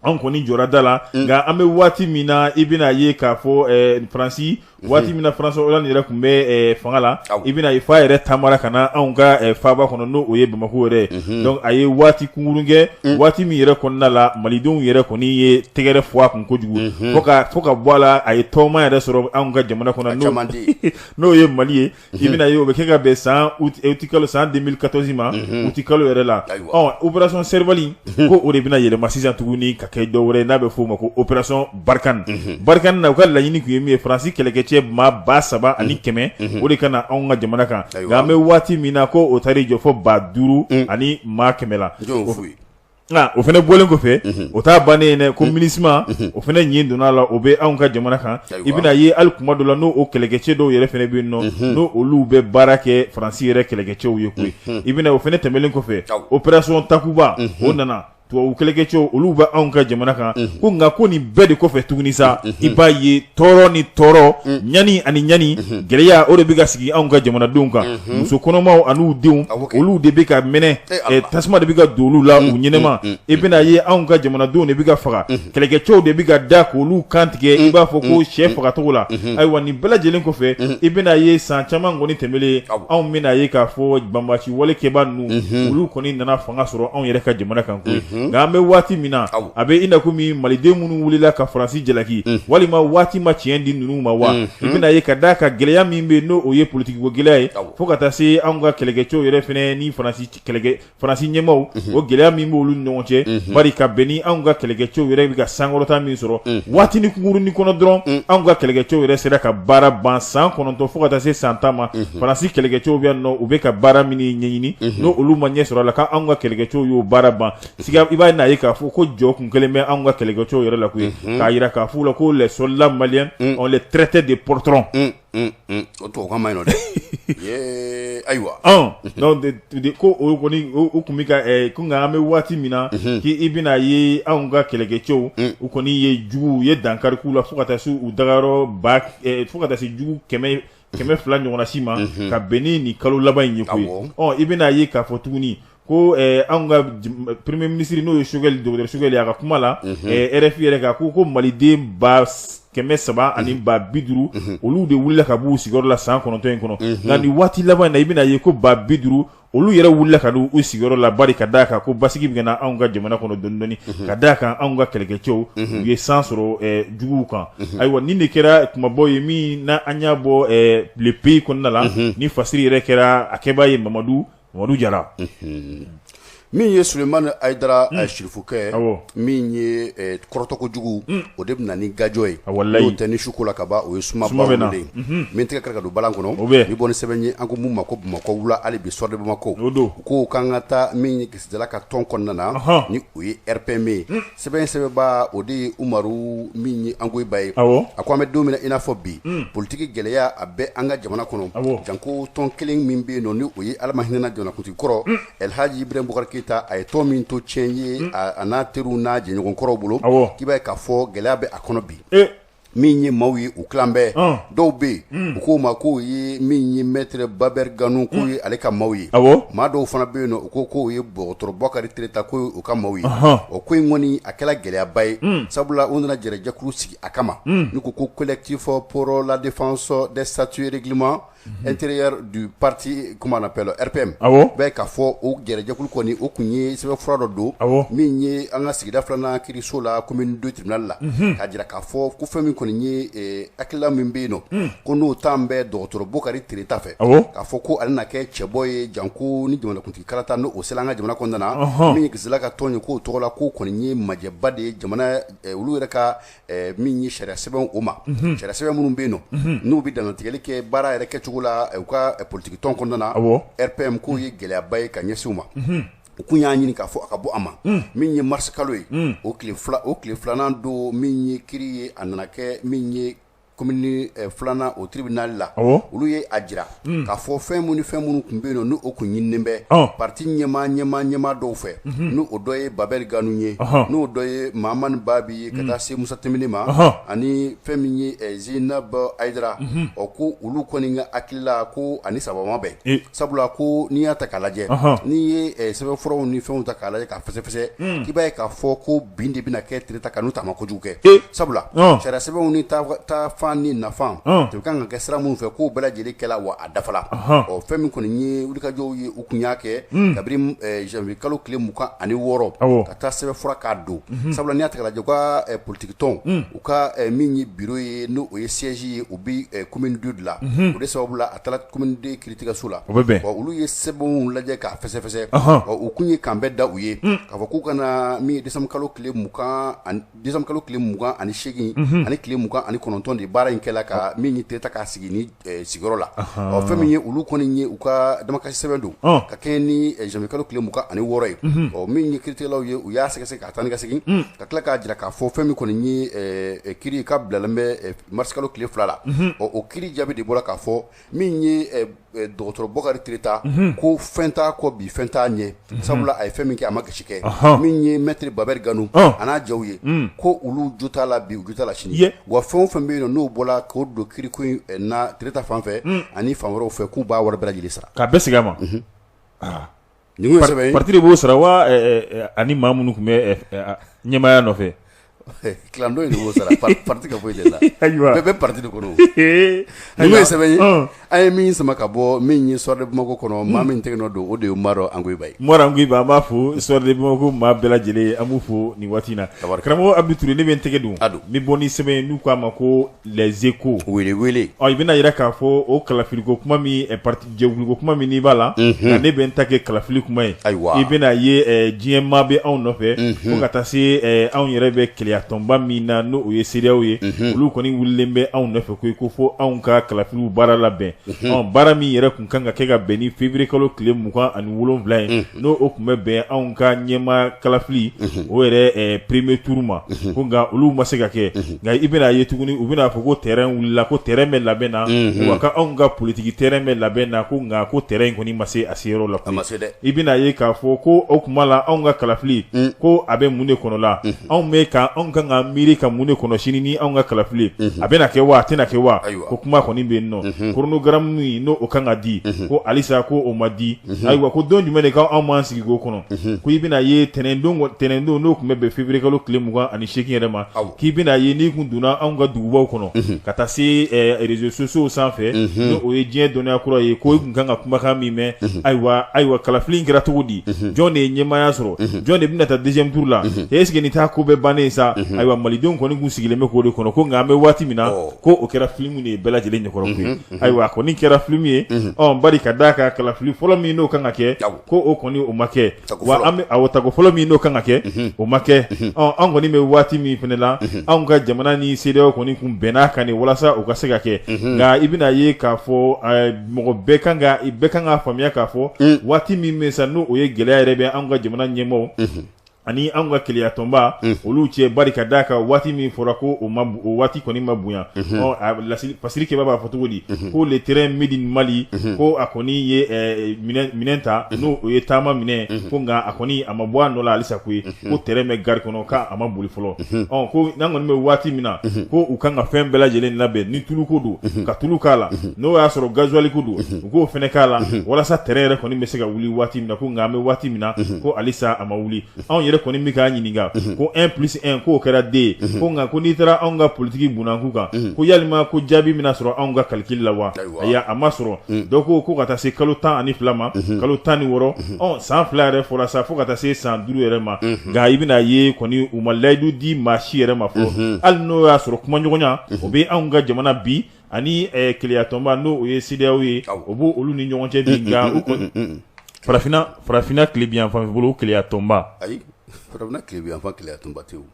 anw kɔni jɔra da la. Nka an bɛ waati min na, i bɛna ye k'a fɔ Faransi, waati min na François Hollande yɛrɛ tun bɛ fanga la, i bɛna ye f'a yɛrɛ taamara ka na anw ka faaba kɔnɔ, n'o o ye Bamakɔ yɛrɛ ye. Donc a ye waati kunkurun kɛ, waati min yɛrɛ kɔnɔna la malidenw yɛrɛ kɔni ye tɛgɛrɛ fɔ a kun kojugu, fo ka bɔ a la, a ye tɔgɔma yɛrɛ sɔrɔ anw ka jamana kɔnɔ, n'o ye Mali ye. I bɛna ye o bɛ kɛ ka bɛn san août kalo san 2014 ma, août kalo yɛrɛ la. Ɔ opération Serval ko o de bɛna yɛlɛma sisan tuguni ka kɛ dɔ wɛrɛ, n'a bɛ f'o ma ko opération Barkhane. Barkhane na, u ka laɲini tun ye min ye, Faransi kɛlɛkɛcɛ maa 3100, o de ka na anw ka jamana kan. Nka an bɛ waati min na, ko o taar'i jɔ fo 5100 la. Nka o fana bɔlen kɔfɛ, o t'a bannen ye dɛ, ko MINUSMA o fana ɲin donna a la, o bɛ anw ka jamana kan. I bɛna ye hali kuma dɔ la, n'o o kɛlɛkɛcɛ dɔw yɛrɛ fana bɛ yen nɔ, n'o olu bɛ baara kɛ Faransi yɛrɛ kɛlɛkɛcɛw ye koyi. I bɛna o fana tɛmɛnen kɔfɛ, opération Takuba o nana, tubabu kɛlɛkɛcɛw olu bɛ anw ka jamana kan. Ko nka ko nin bɛɛ de kɔfɛ tuguni sa, i b'a ye tɔɔrɔ ni tɔɔrɔ, ɲani ani ɲani, gɛlɛya o de bɛ ka sigi anw ka jamanadenw kan. Muso kɔnɔmaw an'u denw, olu de bɛ ka mɛnɛ, tasuma de bɛ ka don olu la u ɲɛnama. I bɛna ye anw ka jamanadenw de bɛ ka faga, kɛlɛkɛcɛw de bɛ ka da k'olu kan tigɛ, i b'a fɔ ko sɛ fagacogo la. Ayiwa nin bɛɛ lajɛlen kɔfɛ, i bɛna ye san caman kɔni tɛmɛlen, anw bɛna ye k'a fɔ banbaanci walekɛbaa ninnu, olu kɔni nana fanga sɔrɔ anw yɛrɛ ka jamana kan koyi. Nka an bɛ waati min na, a bɛ i n'a komi maliden minnu wulila ka Faransi jalaki, walima waati ma tiɲɛ di ninnu ma wa? I bɛna ye ka d'a kan gɛlɛya min bɛ yen, n'o o ye politiki ko gɛlɛya ye, fo ka taa se anw ka kɛlɛkɛcɛw yɛrɛ fana ni Faransi kɛlɛkɛ Faransi ɲɛmaaw, o gɛlɛya min b'olu ni ɲɔgɔn cɛ, bari ka bɛn ni anw ka kɛlɛkɛcɛw yɛrɛ bɛ ka sankɔrɔta min sɔrɔ waati ni kunkurunnin kɔnɔ dɔrɔn, anw ka kɛlɛkɛcɛw yɛrɛ sera ka baara ban san 9 fo ka taa se san 10 ma. Faransi kɛlɛkɛcɛw bɛ yan nɔ, u bɛ ka baara min ɲɛɲini, n'o olu ma ɲɛ sɔrɔ a la, k'anw ka kɛlɛkɛcɛw y'o baara ban. Siga i b'a ye k'a fɔ ko jɔ kun kelen bɛ anw ka kɛlɛkɛcɛw yɛrɛ la koyi, k'a jira k'a fɔ la ko les soldats maliens, on les traitait de poltrons. O tubabukan ma ɲi nɔ dɛ. Ayiwa. Donc ko o kɔni u tun bɛ ka ko nka an bɛ waati min na, k'i bɛna ye anw ka kɛlɛkɛcɛw, u kɔni ye jugu, u ye dankari k'u la fo ka taa se u dagayɔrɔ ba, fo ka taa se jugu 200 ɲɔgɔnna si ma, ka bɛn ni nin kalo laban in ye koyi. Ɔ i bɛna ye k'a fɔ tuguni ko anw ka premier ministre, n'o ye Choguel, docteur Choguel, a ka kuma la RFI yɛrɛ kan, ko maliden 300 ani 50000, olu de wulila ka b'u sigiyɔrɔ la san 9 in kɔnɔ. Nka nin waati laban in na, i bɛna ye ko 50000, olu yɛrɛ wulila ka u sigiyɔrɔ la, bari ka d'a kan ko basigi bɛ na anw ka jamana kɔnɔ dɔɔni dɔɔni, ka d'a kan anw ka kɛlɛkɛcɛw, u ye san sɔrɔ juguw kan. Ayiwa nin de kɛra kumabaw ye min na an y'a bɔ Le Pays kɔnɔna la, ni fasiri yɛrɛ kɛra a kɛbaa ye Mamadu Jara. Min ye Sulemani Hayidara Sirifukɛ, min ye kɔrɔtɔ kojugu, o de bɛ na ni gajɔ ye, n'o tɛ ni su ko la ka ban, o ye sumaba wulilen min tɛgɛ kɛra ka don balan kɔnɔ. Ni bɔ ni sɛbɛn ye, an ko mun ma ko Bamakɔ wula, hali bi Soir de Bamako, u ko k'an ka taa min ye Gesedala ka tɔn kɔnɔna na, ni o ye RPM ye. Sɛbɛn sɛbɛnba o de ye Umaru min ye Angoyiba ye. A ko an bɛ don min na i n'a fɔ bi, politiki gɛlɛya a bɛ an ka jamana kɔnɔ, janko tɔn kelen min bɛ yen nɔ, ni o ye Ala ma hinɛna jamanakuntigi kɔrɔ Elhaji Ibrahim Boubacar. Keyita, a ye tɔn min to tiɲɛ ye a n'a teriw n'a jɛɲɔgɔnkɔrɔw bolo, k'i b'a ye k'a fɔ gɛlɛya bɛ a kɔnɔ bi. Min ye maaw ye, u tilan bɛɛ, dɔw bɛ yen, u k'o ma k'o ye min ye maître Babɛri Ganu, k'o ye ale ka maaw ye. Maa dɔw fana bɛ yen nɔ, u ko k'o ye dɔgɔtɔrɔ Bɔkari Tereta, k'o ye u ka maaw ye. O ko in kɔni, a kɛra gɛlɛyaba ye, sabula u nana jɛrɛjɛkulu sigi a kama, n'u ko ko Collectif pour la défense des statuts et règlements intérieur du parti, comment on appelle, RPM. Bɛɛ k'a fɔ o jɛrɛjɛkulu kɔni, o tun ye sɛbɛnfura dɔ don min ye an ka sigida filanan kiiriso la, commune 2 tribunal la, k'a jira k'a fɔ ko fɛn min kɔni ye hakilila min bɛ yen nɔ, ko n'o tan bɛ dɔgɔtɔrɔ Bokari Tereta fɛ, k'a fɔ ko ale na kɛ cɛbɔ ye janko ni jamanakuntigi kalata n'o sera an ka jamana kɔnɔna na, min ye Gesela ka tɔn ye, k'o tɔgɔ la, k'o kɔni ye majɛba de ye jamana olu yɛrɛ ka min ye sariya sɛbɛn o ma, sariya sɛbɛn minnu bɛ yen nɔ, n'u bɛ dantigɛli kɛ baara yɛrɛ kɛcogo la u ka politiki tɔn kɔnɔna na, RPM, k'o ye gɛlɛyaba ye ka ɲɛsin u ma. U kun y'a ɲini k'a fɔ a ka bɔ a ma. Min ye mars kalo ye, o tile filanan don, min ye kiri ye, a nana kɛ min ye commune filanan o tribunal la, olu ye a jira k'a fɔ fɛn minnu ni fɛn minnu tun bɛ yen nɔ, n'o kun ɲininen bɛ parti ɲɛmaa dɔw fɛ, n'o o dɔ ye Babɛri Ganu ye, n'o dɔ ye Mahamani Babi ye, ka taa se Musa Timbiné ma, ani fɛn min ye Zinab Ayidara, ɔ ko olu kɔni ka hakilila ko ani saba ma bɛn, sabula ko n'i y'a ta k'a lajɛ, n'i ye sɛbɛnfuraw ni fɛnw ta k'a lajɛ k'a fɛsɛfɛsɛ, k'i b'a ye k'a fɔ ko bin de bɛna kɛ Tereta kan n'o tɛ a ma kojugu kɛ, sabula sariya sɛbɛnw ni taafan ni nafan to kan ka kɛ sira minnu fɛ, k'o bɛɛ lajɛlen kɛla wa a dafala. Ɔ fɛn min kɔni ye wulikajɔw ye, u kun y'a kɛ kabini janvier kalo tile 26 ka taa sɛbɛnfura k'a don, sabula n'i y'a ta k'a lajɛ, u ka politiki tɔn, u ka min ye bureau ye, n'o ye siège ye, u bɛ commune 2 de la. O de sababu la a taara commune 2 kiiritigɛso la. Olu ye sɛbɛnw lajɛ k'a fɛsɛfɛsɛ. Ɔ u kun ye kanbɛn da u ye k'a fɔ k'u ka na min ye décembre kalo tile 20 décembre kalo tile 28 ani tile 29 de baara in kɛla ka min ye Tereta k'a sigi ni sigiyɔrɔ la. Ɔ fɛn min ye olu kɔni ye u ka damakasi sɛbɛn don ka kɛɲɛ ni janvier kalo tile 26 ye. Ɔ min ye kiiritigɛlaw ye, u y'a sɛgɛsɛgɛ ka taa ni ka segin, ka tila k'a jira k'a fɔ fɛn min kɔni ye kiri ka bilalen bɛ mars kalo tile 2 la. Ɔ o kiri jaabi de bɔra k'a fɔ min ye dɔgɔtɔrɔ Bokari Tereta, ko fɛn t'a kɔ bi, fɛn t'a ɲɛ, sabula a ye fɛn min kɛ, a ma gasi kɛ. Min ye maître Babɛri Ganu a n'a jɛw ye, ko olu jo t'a la bi, u jo t'a la sini, wa fɛn o fɛn bɛ yen n'o bɔra k'o don kiriko in na Tereta fan fɛ ani fan wɛrɛw fɛ, k'u b'a wari bɛɛ lajɛlen sara. K'a bɛɛ segin a ma. Nin ye sɛbɛn ye. Parti de b'o sara wa ani maa minnu tun bɛ ɲɛmaaya nɔfɛ? Clando in de b'o sara, parti ka foyi tɛ la. Ayiwa. Bɛɛ bɛ parti de kɔnɔ. Nin ye sɛbɛn ye an ye min sama ka bɔ min ye Soir de Bamako kɔnɔ. Maa min tɛgɛ nɔ don, o de ye Umaru Angoyiba ye. Umaru Angoyiba, an b'a fo. Soir de Bamako maa bɛɛ lajɛlen, an b'u fo nin waati in na. Karamɔgɔ Abdou Touré, ne bɛ n tɛgɛ don, a don, n bɛ bɔ ni sɛbɛn ye n'u k'a ma ko Les Échos. Wele wele. Ɔ i bɛna yira k'a fɔ o kalafiliko kuma min, parti jɛkuluko kuma min n'i b'a la, nka ne bɛ n ta kɛ kalafili kuma ye. Ayiwa. I bɛna ye diɲɛ maa bɛ anw nɔfɛ, fo ka taa se anw yɛrɛ bɛ kelenyatɔnba min na, n'o ye CEDEAO ye, olu kɔni wulilen bɛ anw nɔfɛ koyi, ko fo anw ka kalafiliw baara labɛn. Ɔ baara min yɛrɛ tun kan ka kɛ ka bɛn ni février kalo tile 27 ye, n'o o tun bɛ bɛn anw ka ɲɛmaa kalafili o yɛrɛ premier tour ma, ko nka olu ma se ka kɛ. Nka i bɛna ye tuguni, u bɛna fɔ ko terrain wulila, ko terrain bɛ labɛn na, wa ka anw ka politiki terrain bɛ labɛn na, ko nka ko terrain in kɔni ma se a seyɔrɔ la. A ma se dɛ. I bɛna ye k'a fɔ ko o kuma la, anw ka kalafili, ko a bɛ mun de kɔnɔ la? Anw bɛ ka anw kan ka miiri ka mun de kɔnɔ sini ni anw ka kalafili a bɛna kɛ wa, a tɛna kɛ wa? Ko kuma kɔni bɛ yen nɔ. Chronogramme min n'o o kan ka di, ko halisa ko o ma di. Ayiwa, ko don jumɛn de ka anw m'an sigi k'o kɔnɔ? Ko i bɛna ye tɛnɛndon, n'o tun bɛ bɛn février kalo tile 28 yɛrɛ ma, k'i bɛna ye n'i kun donna anw ka dugubaw kɔnɔ ka taa se réseaux sociaux sanfɛ, n'o o ye diɲɛ dɔnniya kura ye, ko i kun kan ka kumakan min mɛn: ayiwa, ayiwa, kalafili in kɛra cogo di? Jɔn de ye ɲɛmaaya sɔrɔ? Jɔn de bɛna taa deuxième tour la? Est ce que nin t'a ko bɛɛ bannen sa? Ayiwa, malidenw kɔni kun sigilen bɛ k'o de kɔnɔ, ko nka an bɛ waati min na, ko o kɛra film de ye bɛɛ lajɛlen ɲɛkɔrɔ koyi. Ayiwa, a kɔni kɛra film ye. Ɔ bari ka d'a kan, kalafili fɔlɔ min n'o kan ka kɛ, ko o kɔni o ma kɛ. Wa an bɛ awɔ, tako fɔlɔ min n'o kan ka kɛ, o ma kɛ. Ɔ an kɔni bɛ waati min fana la, anw ka jamana ni CEDEAO kɔni kun bɛn'a kan de walasa o ka se ka kɛ. Nka i bɛna ye k'a fɔ mɔgɔ bɛɛ kan ka bɛɛ kan ka faamuya k'a fɔ waati min bɛ sa, n'o o ye gɛlɛya yɛrɛ bɛ anw ka jamana ɲɛmaaw. Ani anw ka kelenya tɔnba olu cɛ bari ka d'a kan waati min fɔra ko o ma o waati kɔni ma bonya. Ɔ fasiri kɛba b'a fɔ cogo di ko le train made in Mali, ko a kɔni ye minɛn ta, n'o o ye taama minɛ, ko nka a kɔni a ma bɔ a nɔ la halisa koyi, ko train bɛ gari kɔnɔ, k'a ma boli fɔlɔ. Ɔ ko n'an kɔni bɛ waati min na, ko u kan ka fɛn bɛɛ lajɛlen labɛn, ni tulu ko don, ka tulu k'a la, n'o y'a sɔrɔ gasoil ko don, u k'o fana k'a la, walasa train yɛrɛ kɔni bɛ se ka wuli waati min na. Ko nka an bɛ waati min na, ko halisa a ma wuli. Anw yɛrɛ kɔni bɛ k'a ɲininka ko 1 plus 1 k'o kɛra 2 ye, ko nka ko n'i taara anw ka politiki bunakun kan, ko yalima ko jaabi bɛna sɔrɔ anw ka calcul la wa? Ayi, a ma sɔrɔ. Dɔw ko ka taa se kalo 12 ma, kalo 16, ɔ san 2 yɛrɛ fɔra sa, fo ka taa se san 5 yɛrɛ ma. Nka i bɛna ye kɔni, u ma layidu di maa si yɛrɛ ma fɔlɔ, hali n'o y'a sɔrɔ kumaɲɔgɔnya o bɛ anw ka jamana bi ani kelenya tɔnba, n'o o ye CEDEAO ye, o b'o olu ni ɲɔgɔn cɛ bi. Nka u kɔni farafinna tilebinyanfan bolo kelenya tɔnba. Ayi, farafinna tilebinyanfan kelenya tɔnba tɛ o.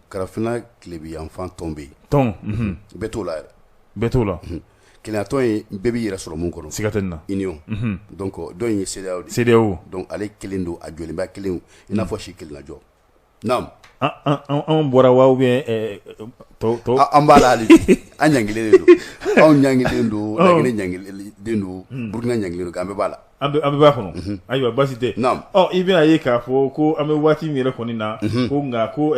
Farafinna tilebinyanfan tɔn bɛ yen. Tɔn. Bɛɛ t'o la yɛrɛ. Bɛɛ t'o la. Kelenya tɔn ye bɛɛ b'i yɛrɛ sɔrɔ mun kɔnɔ. Siga tɛ nin na. Union. Donc dɔ in ye CEDEAO de ye. CEDEAO. Donc ale kelen don, a jɔlenba kelen, i n'a fɔ si kelen na jɔ. Naam. Anw bɔra wa ou bien tɔ? An b'a la hali bi, an ɲangilen de don, anw ɲangilen don, Laginɛ ɲangilen don, Burukina ɲangilen don, an bɛɛ b'a la. An bɛɛ b'a kɔnɔ. Ayiwa, baasi tɛ. Naam. Ɔ i bɛna ye k'a fɔ ko an bɛ waati min yɛrɛ kɔni na, ko nka ko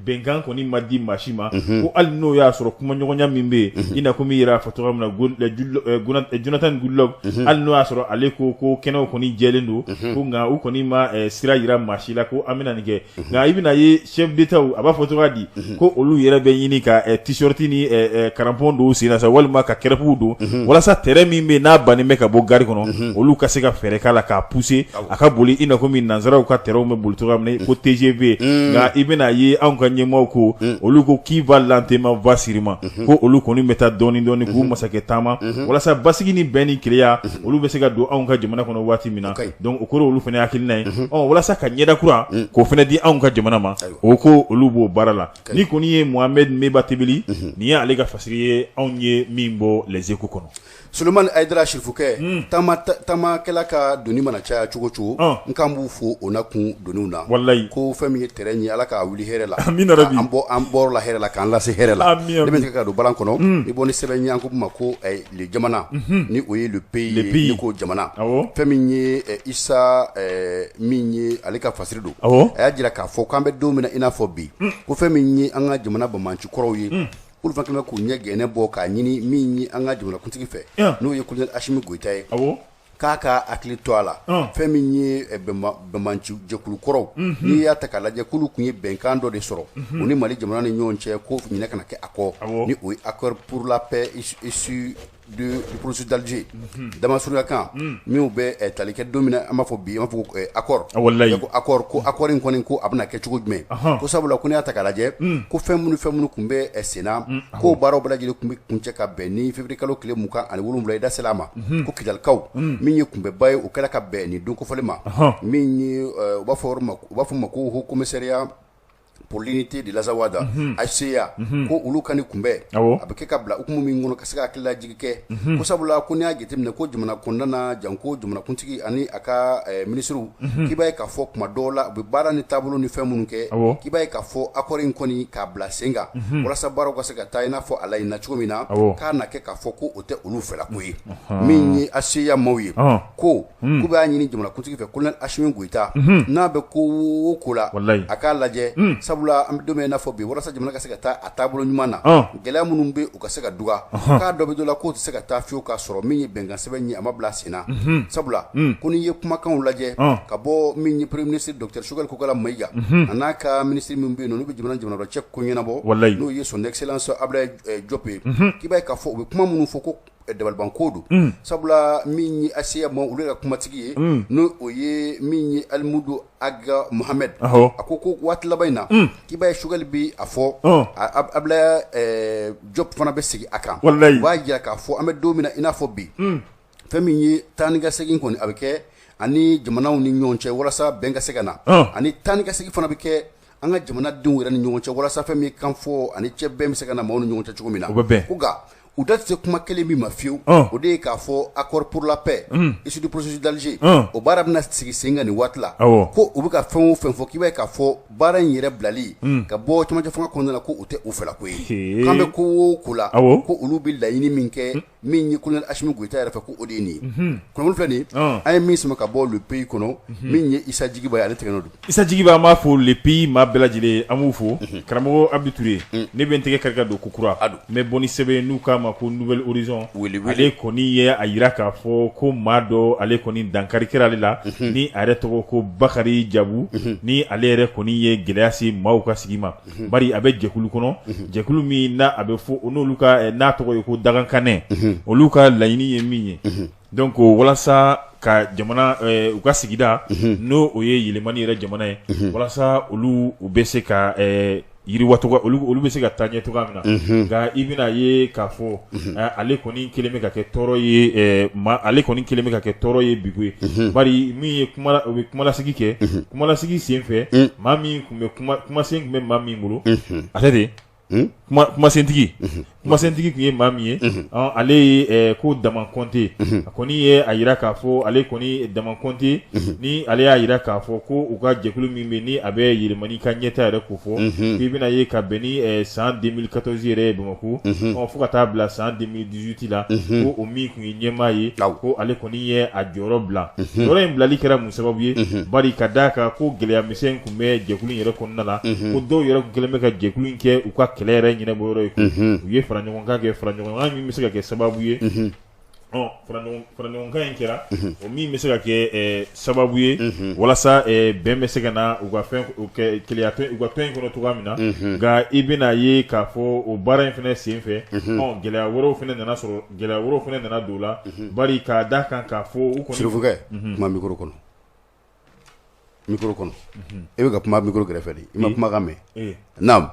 bɛnkan kɔni ma di maa si ma, ko hali n'o y'a sɔrɔ kumaɲɔgɔnya min bɛ yen, i n'a komi i yɛrɛ y'a fɔ cogoya min na, Jonathan Goodluck, hali n'o y'a sɔrɔ ale ko kɛnɛw kɔni jɛlen don, ko nka u kɔni ma sira yira maa si la ko an bɛna nin kɛ. Nka i bɛna ye chef d'État, a b'a fɔ cogoya di, ko olu yɛrɛ bɛ ɲini ka t-shirt ni crampon don u sen na sa, walima ka crêpe don, walasa train min bɛ yen n'a bannen bɛ ka bɔ gari kɔnɔ, olu ka se ka fɛɛrɛ k'a la k'a pousser a ka boli, i n'a komi nanzaraw ka trainw bɛ boli cogoya min na, ko TGV. Nka i bɛna ye anw ka ɲɛmaaw ko olu ko qui va lentement va sûrement, ko olu kɔni bɛ taa dɔɔni dɔɔni k'u masakɛ taama, walasa basigi ni bɛn ni kelenya olu bɛ se ka don anw ka jamana kɔnɔ waati min na. Donc o kɔrɔ olu fana hakilina ye, ɔ walasa ka ɲɛda kura k'o fana di anw ka jamana ma, o ko olu b'o baara la. Ni kɔni ye Mohamed Meba Tebeli nin ye, ale ka fasiri ye anw ye min bɔ Les Échos kɔnɔ. Solomani Hayidara Sirifukɛ, taamakɛla ka doni mana caya cogo cogo, n kan b'u fo o na kun doniw na. Walayi. Ko fɛn min ye terrain ye, Ala k'a wuli hɛrɛ la. Amina rabi. An bɔ an bɔrɔ la hɛrɛ la, k'an lase hɛrɛ la. Ami, ami. Ne bɛ se ka don balan kɔnɔ i bɔ ni sɛbɛn ye, an ko ma ko le jamana, ni o ye le pays. Le pays. Ni ko jamana. Awɔ. Fɛn min ye Isa min ye, ale ka fasiri don. Awɔ. A y'a jira k'a fɔ k'an bɛ don min na i n'a fɔ bi, ko fɛn min ye an ka jamana banbaanci kɔrɔw ye, olu fana kɛlen bɛ k'u ɲɛ gɛnɛ bɔ k'a ɲini min ye an ka jamanakuntigi fɛ, n'o ye colonel Asimi Goyita ye, k'a ka hakili to a la. Fɛn min ye banbaanci jɛkulu kɔrɔw, n'i y'a ta k'a lajɛ, k'olu tun ye bɛnkan dɔ de sɔrɔ u ni Mali jamana ni ɲɔgɔn cɛ, ko ɲinɛ kana kɛ a kɔ, ni o ye accord pour la paix issu du processus d'Alger, damasurunya kan minnu bɛ tali kɛ don min na, an b'a fɔ bi, an b'a fɔ ko accord. Walayi. Ko accord, ko accord in kɔni, ko a bɛna kɛ cogo jumɛn? Ko sabula ko n'i y'a ta k'a lajɛ, ko fɛn minnu tun bɛ sen na, ko baaraw bɛɛ lajɛlen tun bɛ kuncɛ ka bɛn ni février kalo tile 27 ye. Da sera a ma ko Kidalikaw min ye kunbɛba ye, o kɛra ka bɛn nin don kofɔlen ma, min ye u b'a fɔ yɔrɔ ma, u b'a fɔ ma ko Haut Commissariat pour l'unité de l'Azawad, HCA, ko olu ka nin kunbɛn a bɛ kɛ ka bila hukumu min kɔnɔ, ka se ka hakililajigi kɛ, ko sabula ko n'i y'a jateminɛ ko jamana kɔnɔna na, janko jamanakuntigi ani a ka minisiriw, k'i b'a ye k'a fɔ kuma dɔw la u bɛ baara ni taabolo ni fɛn minnu kɛ, k'i b'a ye k'a fɔ accord in kɔni k'a bila sen kan walasa baaraw ka se ka taa i n'a fɔ a laɲinina cogo min na, k'a na kɛ k'a fɔ ko o tɛ olu fɛlako ye. Min ye HCA maaw ye, ko k'u b'a ɲini jamanakuntigi fɛ, colonel Asimi Goyita, n'a bɛ ko o ko la, a k'a lajɛ, sabula an bɛ don min na i n'a fɔ bi, walasa jamana ka se ka taa a taabolo ɲuman na, gɛlɛya minnu bɛ u ka se ka duga, k'a dɔ bɛ dɔ la, k'o tɛ se ka taa fiyewu k'a sɔrɔ min ye bɛnkan sɛbɛn ye, a ma bila sen na. Sabula ko n'i ye kumakanw lajɛ ka bɔ min ye premier ministre docteur Choguel Kokala Mayiga a n'a ka ministre min bɛ yen nɔ, n'u bɛ jamana cɛ ko ɲɛnabɔ, n'o ye son excellence Abdoulaye Diop ye, k'i b'a ye k'a fɔ u bɛ kuma minnu fɔ, ko dabalibanko don. Sabula min ye HCA ma, olu ka kumatigi ye, n'o o ye min ye Alimudu Aga Mohamed, a ko waati laban in na, k'i b'a ye Choguel bɛ a fɔ, Abdoulaye Diop fana bɛ segin a kan. U b'a jira k'a fɔ an bɛ don min na i n'a fɔ bi, fɛn min ye taa ni ka segin kɔni, a bɛ kɛ ani jamanaw ni ɲɔgɔn cɛ walasa bɛn ka se ka na, ani taa ni ka segin fana bɛ kɛ an ka jamanadenw yɛrɛ ni ɲɔgɔn cɛ, walasa fɛn min ye kan fɔ ani cɛ bɛn bɛ se ka na maaw ni ɲɔgɔn cɛ cogo min na. O bɛ bɛn. Ko nka U da tɛ se kuma kelen min ma fiyewu, o de ye k'a fɔ accord pour la paix issu du processus d'Alger, o baara bɛna sigi sen kan nin waati la, ko u bɛ ka fɛn o fɛn fɔ k'i b'a ye k'a fɔ baara in yɛrɛ bilali ka bɔ cɛmancɛ fanga kɔnɔna la, ko o tɛ u fɛlako ye. K'an bɛ ko o ko la, ko olu bɛ laɲini min kɛ min ye colonel Assimi Goïta yɛrɛ fɛ, ko o de ye nin ye. Kunnafoni filɛ nin ye, an ye min sama ka bɔ Le Pays kɔnɔ, min ye Isa Jigiba ye, ale tɛgɛ nɔ don. Isa Jigiba, an b'a fo. Le Pays maa bɛɛ lajɛlen, an b'u fo. Karamɔgɔ Abdou Touré, ne bɛ n tɛgɛ kari ka don kokura, n bɛ bɔ ni sɛbɛn n'u k'a ma ko Nouvel Horizon. Ale kɔni ye a jira k'a fɔ ko maa dɔ, ale kɔni dankari kɛra ale la, ni a yɛrɛ tɔgɔ ko Bakari Jabu, ni ale yɛrɛ kɔni ye gɛlɛya se maaw ka sigi ma, bari a bɛ jɛkulu kɔnɔ, jɛkulu min n'a a bɛ fɔ n'olu ka n'a tɔgɔ ye ko Dagankanɛ. Olu ka laɲini ye min ye, donc walasa ka jamana u ka sigida, n'o o ye Yɛlɛmani yɛrɛ jamana ye, walasa olu u bɛ se ka yiriwa, olu bɛ se ka taa ɲɛ cogoya min na. Nka i bɛna ye k'a fɔ ale kɔni kɛlen bɛ ka kɛ tɔɔrɔ ye, ale kɔni kɛlen bɛ ka kɛ tɔɔrɔ ye bi koyi, bari min ye kuma, u bɛ kumalasigi kɛ. Kumalasigi senfɛ, maa min tun bɛ kumasen tun bɛ maa min bolo, a tɛ ten, kumasentigi kumasentigi tun ye maa min ye, ale ye ko Dama Kɔnte. A kɔni ye a jira k'a fɔ ale kɔni Dama Kɔnte, ni ale y'a jira k'a fɔ ko u ka jɛkulu min bɛ, ni a bɛ Yɛlɛmani ka ɲɛtaa yɛrɛ ko fɔ, k'i bɛna ye ka bɛn ni san 2014 yɛrɛ ye Bamakɔ, fo ka taa bila san 2018 la, ko o min tun ye ɲɛmaa ye, ko ale kɔni ye a jɔyɔrɔ bila. Jɔyɔrɔ in bilali kɛra mun sababu ye? Bari ka d'a kan ko gɛlɛya misɛn tun bɛ jɛkulu in yɛrɛ kɔnɔna la, ko dɔw yɛrɛ tun kɛlen bɛ ka jɛkulu in kɛ u ka kɛlɛ yɛrɛ ɲɛnabɔ yɔrɔ ye. U ye fara ɲɔgɔnkan kɛ, fara ɲɔgɔnkan min bɛ se ka kɛ sababu ye, fara ɲɔgɔnkan in kɛra o min bɛ se ka kɛ sababu ye walasa bɛn bɛ se ka na u ka fɛn keleya u ka tɔn in kɔnɔ cogoya min na. Nka i bɛna ye k'a fɔ o baara in fana senfɛ, gɛlɛya wɛrɛw fana nana sɔrɔ, gɛlɛya wɛrɛw fana nana don o la, bari k'a da kan k'a fɔ u kɔni. Sirifukɛ, kuma micro kɔnɔ, micro kɔnɔ. E bɛ ka kuma micro kɛrɛfɛ de, i ma kumakan mɛn. Naam,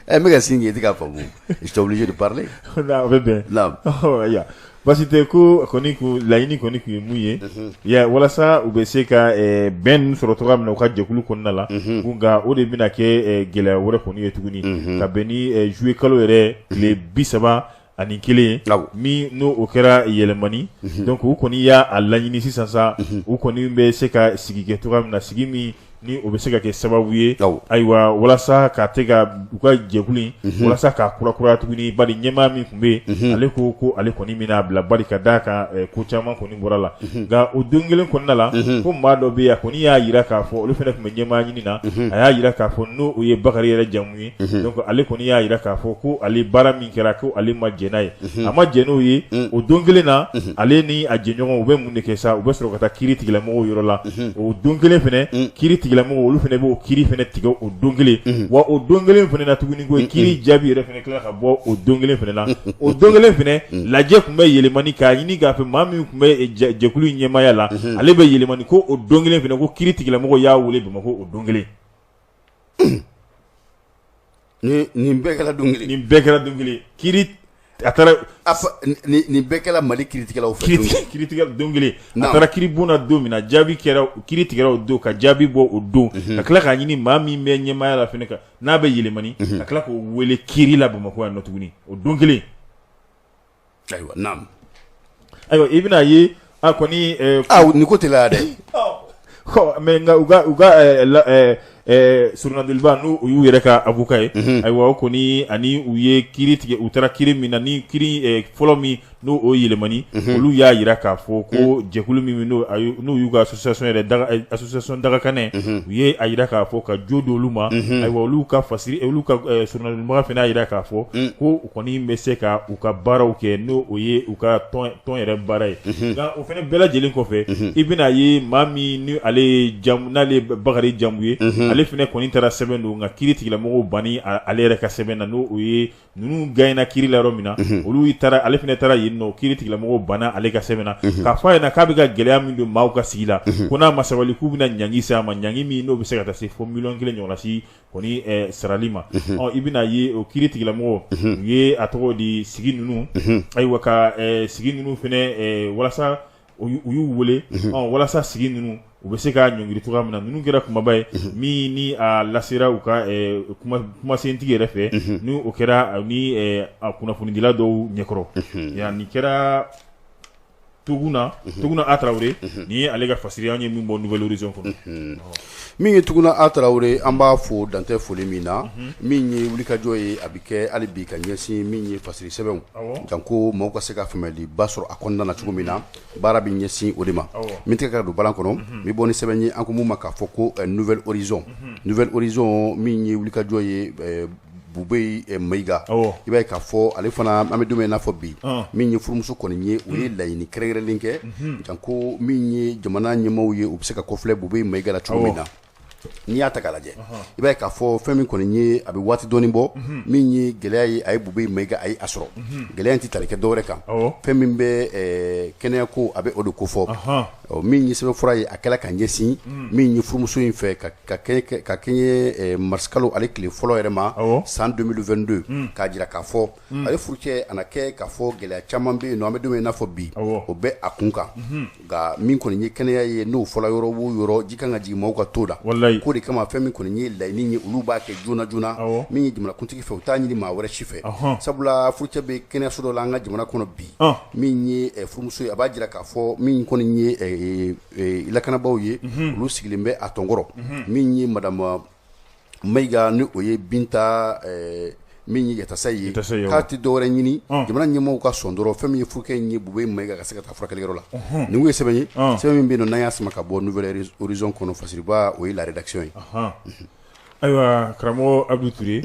ɛ n bɛ ka sin k'i tɛ k'a faamu, je suis obligé de parler. O bɛ bɛn. Naam. Ayiwa, basi tɛ. Ko kɔni kun laɲini kɔni tun ye mun ye ya, walasa u bɛ se ka bɛn ninnu sɔrɔ cogoya min na u ka jɛkulu kɔnɔna la, nka o de bɛna kɛ gɛlɛya wɛrɛ kɔni ye tuguni, ka bɛn ni juillet kalo yɛrɛ tile 31 min n'o o kɛra Yɛlɛmani. Donc u kɔni y'a laɲini sisan sa, u kɔni bɛ se ka sigi kɛ cogoya min na, sigi min ni o bɛ se ka kɛ sababu ye, ayiwa, walasa ka te ka u ka jɛkulu in walasa k'a kurakuraya tuguni, bari ɲɛmaa min tun bɛ yen, ale ko ko ale kɔni bɛna bila, bari ka d'a kan ko caman kɔni bɔra la. Nka o don kelen kɔnɔna la, ko maa dɔ bɛ yen, a kɔni y'a jira k'a fɔ olu fana tun bɛ ɲɛmaa ɲini na. A y'a jira k'a fɔ n'o o ye Bakari yɛrɛ jamu ye. Donc ale kɔni y'a jira k'a fɔ ko ale baara min kɛra, ko ale ma jɛn n'a ye, a ma jɛn n'o ye. O don kelen na, ale ni a jɛɲɔgɔn, u bɛ mun de kɛ sa? U bɛ sɔrɔ ka taa kiiri tigilamɔgɔw yɔrɔ la. O don kelen fana, kiiri tigilamɔgɔw, olu fana b'o kiiri fana tigɛ o don kelen. Wa o don kelen fana na tuguni, ko kiiri jaabi yɛrɛ fana tila ka bɔ o don kelen fana na. O don kelen fana, lajɛ tun bɛ Yɛlɛmani k'a ɲini k'a fɛ maa min tun bɛ jɛkulu in ɲɛmaaya la, ale bɛ Yɛlɛmani, ko o don kelen fana, ko kiiri tigilamɔgɔw y'a wele Bamakɔ o don kelen. Nin bɛɛ kɛra don kelen. Nin bɛɛ kɛra don kelen. Kiiri a taara nin bɛɛ kɛra Mali kiiritigɛlaw fɛ. Kiiritigɛ don kelen. A taara kiiribon na don min na, jaabi kɛra, kiiri tigɛra o don, ka jaabi bɔ o don, ka tila k'a ɲini maa min bɛ ɲɛmaaya la fana, kan n'a bɛ Yɛlɛmani, ka tila k'o wele kiiri la Bamakɔ yan nɔ tuguni o don kelen. Ayiwa, naam. Ayiwa, i bɛna ye a kɔni. Nin ko teliya dɛ. Mais nka u ka surunadeliba, n'u y'u yɛrɛ ka avocat ye, ayiwa, o kɔni ani u ye kiiri tigɛ. U taara kiiri min na, ni kiiri fɔlɔ min n'o o Yɛlɛmani, olu y'a jira k'a fɔ ko jɛkulu min n'u y'u ka association yɛrɛ, association Dagakanɛ, u ye a jira k'a fɔ ka jo di olu ma. Ayiwa, olu ka fasiri, olu ka surunadonbaga fana y'a jira k'a fɔ ko u kɔni bɛ se ka u ka baaraw kɛ, n'o o ye u ka tɔn yɛrɛ baara ye. Nka o fana bɛɛ lajɛlen kɔfɛ, i bɛna ye maa min ni ale ye jamu, n'ale ye Bakari Jamu ye, ale fana kɔni taara sɛbɛn don, nka kiiri tigilamɔgɔw banni ale yɛrɛ ka sɛbɛn na, n'o o ye ninnu gagné kiiri la yɔrɔ min na, olu taara, ale fana taara yen nɔ, kiiri tigilamɔgɔw banna ale ka sɛbɛn na, k'a fɔ a ɲɛna k'a bɛ ka gɛlɛya min don maaw ka sigi la, ko n'a ma sabali, k'u bɛna ɲangi se a ma, ɲangi min n'o bɛ se ka taa se fo miliyɔn 1 ɲɔgɔnna si kɔni sarali ma. Ɔ, i bɛna ye o kiiri tigilamɔgɔw, u ye a tɔgɔ di sigi ninnu, ayiwa, ka sigi ninnu fana walasa u y'u wele walasa sigi ninnu U bɛ se k'a ɲɔngiri cogoya min na. Ninnu kɛra kumaba ye min ni a lasera u ka kumasentigi yɛrɛ fɛ, ni o kɛra ni a kunnafonidila dɔw ɲɛkɔrɔ yan. Nin kɛra Tuguna Tuguna A Tarawele, nin ye ale ka fasiri an ye min bɔ Nouvel Horizon kɔnɔ. Min ye Tuguna A Tarawele, an b'a fo dantɛ foli min na. Min ye wulikajɔ ye, a bɛ kɛ hali bi ka ɲɛsin min ye fasiri sɛbɛnw, janko maaw ka se ka faamuyaliba sɔrɔ a kɔnɔna na cogo min na, baara bɛ ɲɛsin o de ma. Min tɛ ka don balan kɔnɔ, n bɛ bɔ ni sɛbɛn ye an ko mun ma k'a fɔ ko Nouvel Horizon. Nouvel Horizon, min ye wulikajɔ ye, Bubɛyi Mayiga, i b'a ye k'a fɔ ale fana, an bɛ don min na i n'a fɔ bi, min ye furumuso kɔni ye, o ye laɲini kɛrɛnkɛrɛnlen kɛ, janko min ye jamana ɲɛmaaw ye, u bɛ se ka kɔfilɛ Bubɛyi Mayiga la cogo min na. N'i y'a ta k'a lajɛ, i b'a ye k'a fɔ fɛn min kɔni ye, a bɛ waati dɔɔni bɔ, min ye gɛlɛya ye, a ye Bubɛyi Mayiga, a ye a sɔrɔ. Gɛlɛya in tɛ tali kɛ dɔwɛrɛ kan, fɛn min bɛ kɛnɛya ko, a bɛ o de kofɔ. Min ye sɛbɛnfura ye, a kɛla ka ɲɛsin min ye furumuso in fɛ ka kɛɲɛ marisikalo ale tile fɔlɔ yɛrɛ ma san 2022, k'a jira k'a fɔ ale furucɛ a na kɛ k'a fɔ gɛlɛya caman bɛ yen nɔ, an bɛ don min i n'a fɔ bi, o bɛ a kun kan. Nka min kɔni ye kɛnɛya ye, n'o fɔla yɔrɔ o yɔrɔ, ji kan ka jigin maaw ka to la. K'o de kama, fɛn min kɔni ye laɲini ye, olu b'a kɛ joona joona min ye jamanakuntigi fɛ, u t'a ɲini maa wɛrɛ si fɛ, sabula furucɛ bɛ kɛnɛyaso dɔ la an ka jamana kɔnɔ bi. Min ye furumuso ye, a b'a jira k'a fɔ min kɔni ye lakanabaaw ye, olu sigilen bɛ a tɔnkɔrɔ. Min ye madame Mayiga, ni o ye Binta min ye Yatasayi ye, k'a tɛ dɔwɛrɛ ɲini jamana ɲɛmɔgɔw ka sɔn dɔrɔn, fɛn min ye furukɛ in ye, Bubɛyi Mayiga ka se ka taa furakɛliyɔrɔ la. Nin ye sɛbɛn ye, sɛbɛn min bɛ yen n'an y'a sama ka bɔ Nouvel Horizon kɔnɔ, fasiriba o ye La Rédaction ye. Ayiwa, karamɔgɔ Abudu Ture,